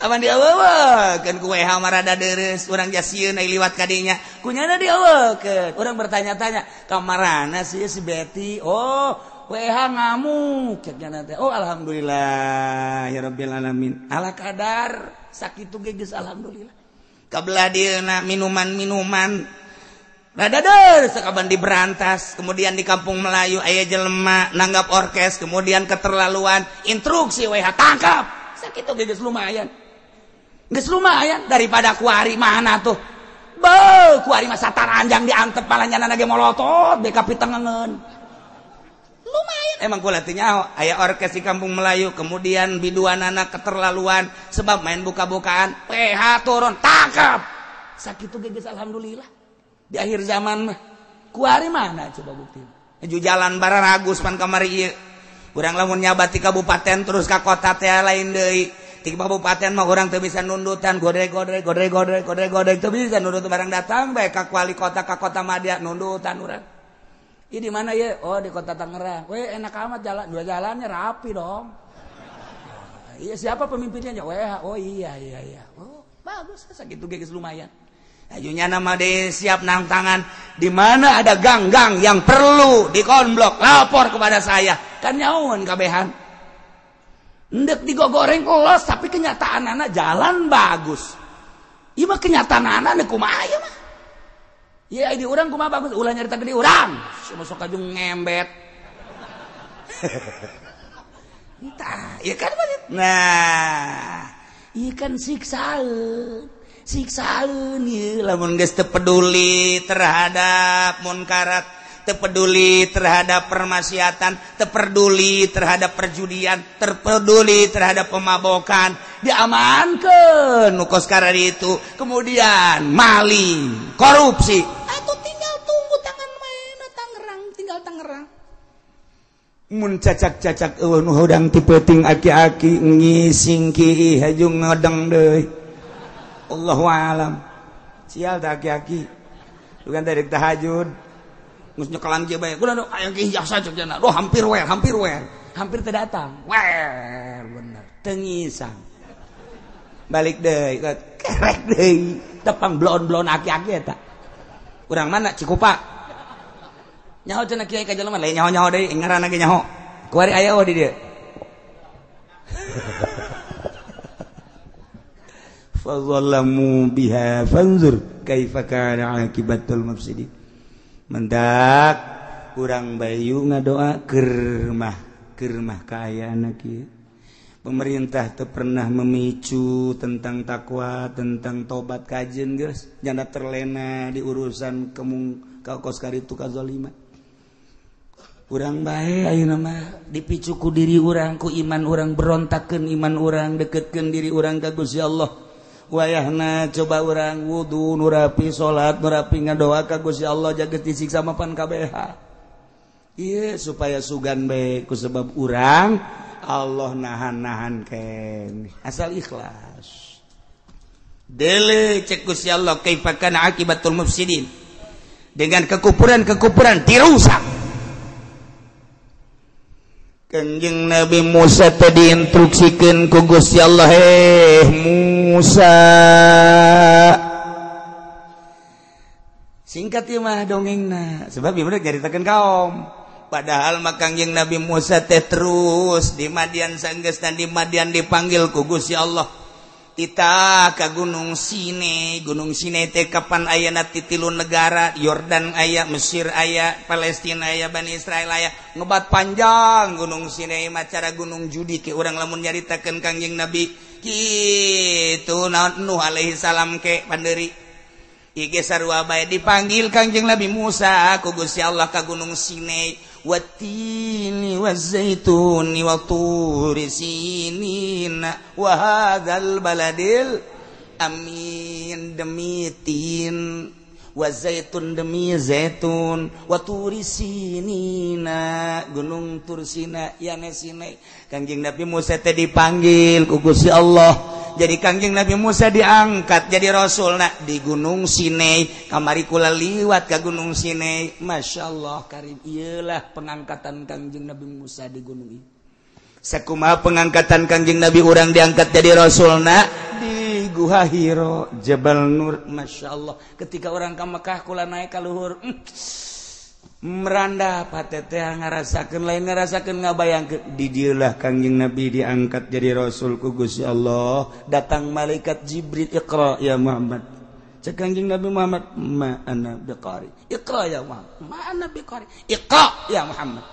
Apan dieuweukeun ku WH mah rada deres, urang jasieun ai liwat ka dinya. Kunyana dieuweukeun. Urang bertanya-tanya, kamarana sih si Betty? Oh, WH ngamuk cek nyana teh. Oh, alhamdulillah ya rabbil alamin. Ala kadar sakitu ge geus alhamdulillah. Kabelah dieuna minuman-minuman rada deres sakaban diberantas, kemudian di kampung Melayu aya jelema nanggap orkes, kemudian keterlaluan, instruksi WH tangkap. Sakitu ge geus lumayan. Geus lumayan daripada kuari mana tuh. Beuh, kuari mah sataranjang diantep malah nyana ge molotot beka pitengengeun. Lumayan emang kula teu nyaho aya orkes di kampung Melayu, kemudian biduanana keterlaluan sebab main buka-bukaan, PH turun tangkap. Sakitu ge geus alhamdulillah. Di akhir zaman mah kuari mana coba bukti. Nuju jalan bararagus pan kamari ieu. Urang lamun nyabat di kabupaten terus ka kota teh lain deui. Di kabupaten mah urang teu bisa nundutan godrek-godrek godrek-godrek godrek-godrek teu bisa nundut barang datang bae ka wali kota ka kota madya nundutan urang. Ieu di mana ye? Oh di kota Tangerang. Weh enak amat jalan, dua jalannya rapi dong. Iya siapa pemimpinnya? WH. Oh iya iya iya. Oh bagus sakitu ge geus lumayan. Ajunya nama de siap nang tangan. Di mana ada gang-gang yang perlu dikonblok, lapor kepada saya. Kan nyaun kabehan. Ndek digogoreng los tapi kenyataan anak jalan bagus. Ieu mah kenyataan anak kumaha ieu mah. Ieu di urang kumaha bagus, ulah nyarita di urang. Semua sok kajung ngembet. Entah, ieu kan nah, ieu kan siksaan. Siksaan ieu lamun geus teu peduli terhadap munkarat, teu peduli terhadap permaksiatan, teu peduli terhadap perjudian, terpeduli terhadap pemabokan, diamankeun nu kos kararitu, kemudian maling, korupsi. Atuh tinggal tunggu tangan maena Tangerang, tinggal Tangerang. Mun cacak-cacak eueuh nu hudang ti peuting aki-aki ngising ki hajung ngodeng deui. Allahu alam. Sial tah aki-aki. Bukan tadi tahajud. Geus nyekelan kieu bae. Kudu aya ki jasa cek jana. Duh hampir wer, hampir wer. Hampir teu datang. Wer bener. Teu ngisang. Balik deui, kerek deui. Tepang blon-blon aki-aki eta. Urang mana Cikupa? Nyaho cenah kiai ka jelema lain nyaho-nyaho deui ngaranna ge nyaho. Kuari aya oh di dieu. Fadzalamu biha fanzur kaifa kana akibatul mufsidin. Mendak urang bayu ngadoa kermah kermah kaayaan kieu. Pemerintah teu pernah memicu tentang takwa, tentang tobat kajen geus janda terlena di urusan kemung ka kos karitu kazaliman. Urang bae ayeuna mah dipicu ku diri urang, ku iman urang, berontakkeun iman urang, deketkeun diri urang ka Gusti Allah. Wayahna coba urang wudu nu rapi, salat nu rapi, ngadoa ka Gusti Allah jaga disiksa mapan kabeh. Ieu supaya sugan bae ku sebab urang Allah nahan-nahan ken asal ikhlas. Dele cek Gusti Allah kaifa kana akibatul mufsidin. Dengan kekufuran-kekufuran dirusak. Kanjeng Nabi Musa tadi diinstruksikeun ku Gusti Allah, "Heh Musa." Singkat ieu mah dongengna, sebab ieu mah nyaritakeun kaum. Padahal mah Kangjeng Nabi Musa teh terus di Madian sanggeusna di Madian dipanggil ku Gusti Allah. Tita ka Gunung Sinai, Gunung Sinai teh kapan ayana ti tilu negara, Yordan aya, Mesir aya, Palestina aya, Bani Israel aya. Ngebat panjang Gunung Sinai mah cara Gunung Judi ke urang lamun nyaritakeun Kangjeng Nabi kitu naon Nuh alaihi salam ke panderi. Ieu sarua bae dipanggil Kangjeng Nabi Musa ku Gusti Allah ka Gunung Sinai. Watini wazaituni wa turi sinina wa hadzal baladil amin, demi tin wa zaitun, demi zaitun, wa turi sinina, gunung Tursina yane Sinai. Kangjeng Nabi Musa teh dipanggil ku Gusti Allah. Jadi Kangjeng Nabi Musa diangkat jadi rasul nak di Gunung Sinai. Kamari kula liwat ke Gunung Sinai. Masya Allah karim, iyalah pengangkatan Kangjeng Nabi Musa di gunung ini. Sakumaha pengangkatan Kangjeng Nabi urang diangkat jadi rasul nak Guha Hiro, Jabal Nur, Masya Allah. Ketika orang ke Mekah kula naik ka luhur, meranda patete ngarasakeun lain ngarasakeun ngabayangkeun di dieulah Kangjeng Nabi diangkat jadi rasul ku Gusti Allah. Datang malaikat Jibril, Iqra ya Muhammad. Cek Kangjeng Nabi Muhammad, ma ana biqari. Iqra ya Muhammad, ma ana biqari. Iqra ya Muhammad.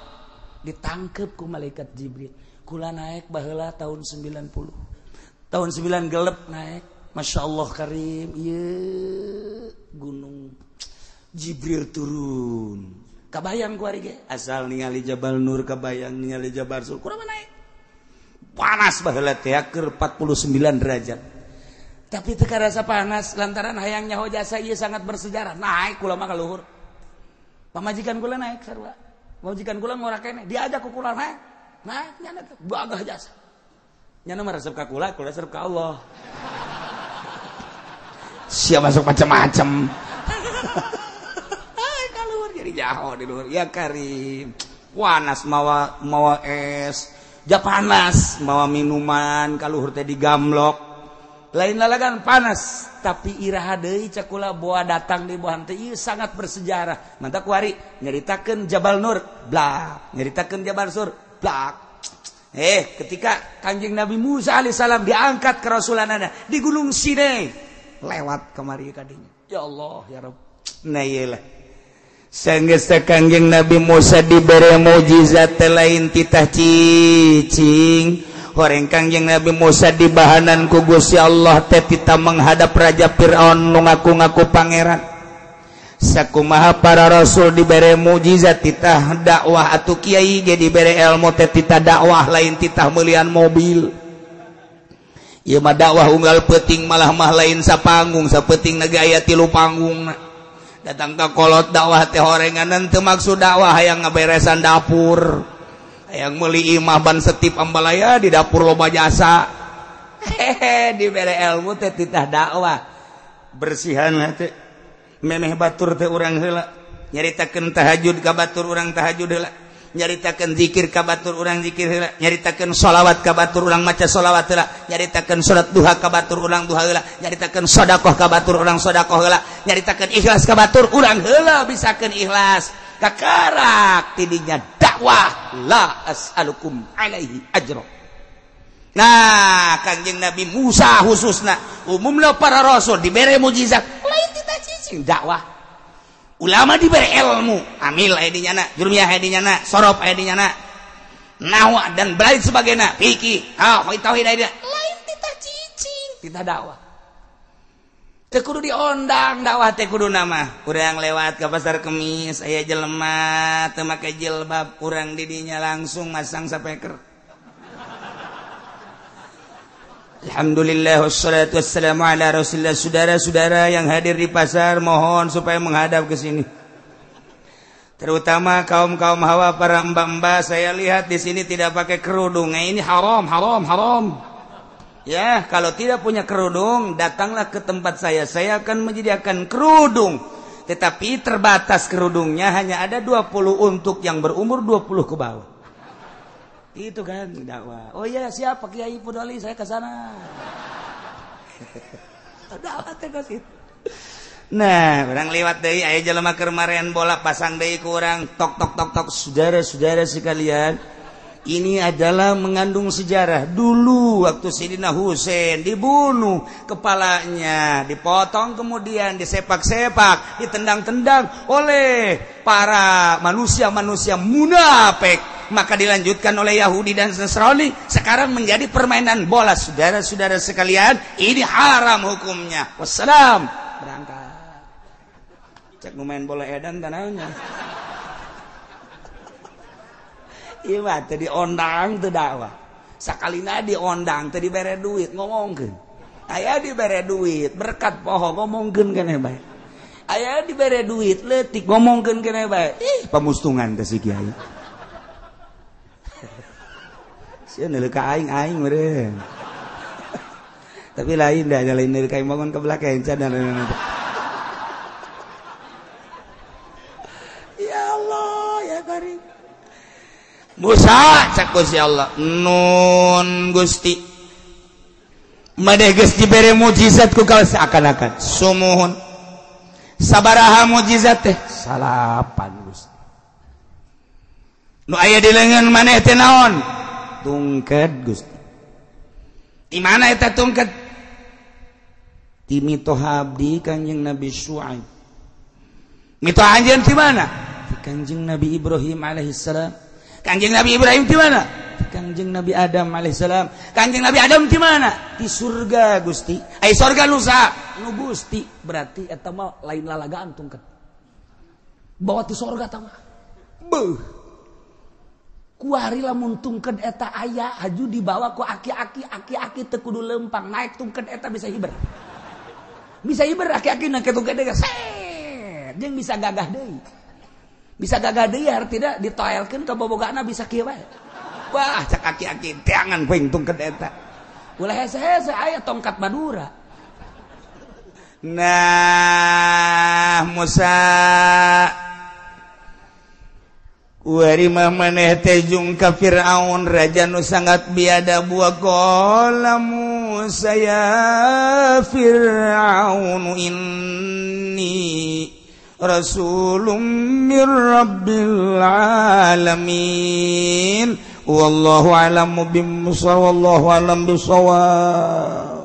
Ditangkep ku malaikat Jibril. Kula naik baheula tahun 90. Tahun 9 gelep naik. Masya Allah karim, ieu gunung Jibril turun. Kabayang ku ari ge, asal ningali Jabal Nur kabayang, ningali Jabal Sur, kurang naik. Panas baheula teh keur 49 derajat. Tapi teu karasa panas lantaran hayang nyaho jasa ieu sangat bersejarah. Naik kula mah ka luhur. Pamajikan kula naik sarua. Pamajikan kula ngora keneh, diajak ku kula naik. Naik nyana teh bagah jasa. Nyana mah resep ka kula, kula resep ka Allah. Sia masuk macam-macam. Jadi jauh di luhur ya karim. Panas mawa mawa es, ja panas mawa minuman kaluhur teh digamlok. Lain lalagan panas, tapi iraha deui cakula boa datang di bohan teh ieu sangat bersejarah. Mantap kuari nyaritakeun Jabal Nur, blak, nyaritakeun Jabal Sur, blak. Ketika Kanjeng Nabi Musa alaihissalam diangkat kerasulanana di Gunung Sinai, lewat kemari kadinya. Ya Allah, ya Rabb. Nah iyalah. Sanggeus Kangjeng Nabi Musa dibere mukjizat lain titah cicing. Horeng Kangjeng Nabi Musa dibahanan ku Gusti Allah teh titah menghadap Raja Fir'aun nu ngaku-ngaku pangeran. Sakumaha para rasul dibere mukjizat titah dakwah atuh kiai ge dibere ilmu teh titah dakwah lain titah meulian mobil. Ieu mah dakwah unggal peuting malah mah lain sapanggung, sapeuting ge aya 3 panggung. Datang ke kolot dakwah teh horenganan teu maksud dakwah hayang ngaberesan dapur, hayang meuli imah ban setip ambalaya di dapur loba jasa. Hehe, dibere ilmu teh titah dakwah. Bersihan teh memeh batur teh urang heula, nyaritakeun tahajud ka batur urang tahajud heula, nyaritakeun zikir ka batur urang zikir heula, nyaritakeun sholawat ka batur urang maca sholawat heula, nyaritakeun salat duha ka batur urang duha heula, nyaritakeun sedekah ka batur urang sedekah heula, nyaritakeun ikhlas ka batur urang heula bisakeun ikhlas. Kakarak tidinya dakwah la as'alukum alaihi ajra. Nah, Kangjeng Nabi Musa khususna, umumna para rasul dibere mukjizat, lain titah cicing dakwah. Ulama diberi ilmu, amil aya di nyana, jurmiyah aya di nyana, sorof aya di nyana, nahwa dan lain sebagainya, fikih, tauhid aya di nyana, lain titah cicing, titah dakwah. Teu kudu diondang dakwah teh kudu nama. Urang lewat ke pasar Kemis aya jelema teu make jilbab, urang di dinya langsung masang sapeker. Alhamdulillah wassalatu wassalamu ala Rasulillah. Saudara-saudara yang hadir di pasar mohon supaya menghadap ke sini. Terutama kaum-kaum hawa para mbak-mbak, saya lihat di sini tidak pakai kerudung. Nah, ini haram, haram, haram. Ya, kalau tidak punya kerudung, datanglah ke tempat saya. Saya akan menyediakan kerudung. Tetapi terbatas kerudungnya hanya ada 20 untuk yang berumur 20 ke bawah. Itu kan dakwah. Oh iya, siapa Kiai Pudoli, saya ke sana. Dakwah teh geus itu. Nah, urang lewat deui aya jelema keur maren bola pasang deui ku urang tok tok tok tok. Saudara-saudara sekalian, ini adalah mengandung sejarah. Dulu waktu Sidina Husain dibunuh, kepalanya dipotong kemudian disepak-sepak, ditendang-tendang oleh para manusia-manusia munafik. Maka dilanjutkan oleh Yahudi dan Nasrani. Sekarang menjadi permainan bola. Saudara-saudara sekalian, ini haram hukumnya. Wassalam. Berangkat. Cek nu main bola edan tanahnya. Iya mah teu diondang teu dakwah. Sakalina diondang teu dibere duit ngomongkeun. Aya dibere duit berkat poho ngomongkeun keneh bae. Aya dibere duit leutik ngomongkeun keneh bae. Ih, pamustungan teh si kiai. Sia neuleuh ka aing aing meureun. Tapi lain dah lain neuleuh ka aing bangun ke belakang can. Ya Allah, ya Karim. Musa cak Gusti Allah, nun Gusti. Maneh geus dibere mukjizat ku kau seakan-akan sumuhun. Sabaraha mukjizat teh? Salapan Gusti. Nu aya di leungeun maneh teh naon? Tungket Gusti. Di mana eta tungket? Ti mitoha abdi Kanjeng Nabi Syuaib. Mitoha anjeun ti mana? Ti Kanjeng Nabi Ibrahim alaihissalam. Kanjeng Nabi Ibrahim ti mana? Ti Kanjeng Nabi Adam alaihissalam. Kanjeng Nabi Adam ti mana? Ti surga Gusti. Ai surga nu saha? Nu Gusti. Berarti eta mah lain lalagaan tungket. Bawa ti surga ta mah. Beuh. Kuari lamun tungket eta aya haju dibawa ku aki-aki, aki-aki teu kudu lempang naik tungket eta bisa hiber. Bisa hiber aki-aki naik tungket eta set jeung bisa gagah deui. Bisa gagah deui artina ditoelkeun ka bobogana bisa kieu bae. Wah, cak aki-aki teangan poing tungket eta. Ulah hese-hese aya tongkat Madura. Nah, Musa kuari mah maneh teh jung ka Firaun raja nu sangat biadab wa qala Musa ya Firaun inni rasulun mir rabbil alamin wallahu a'lamu bishawab wallahu a'lam bishawab.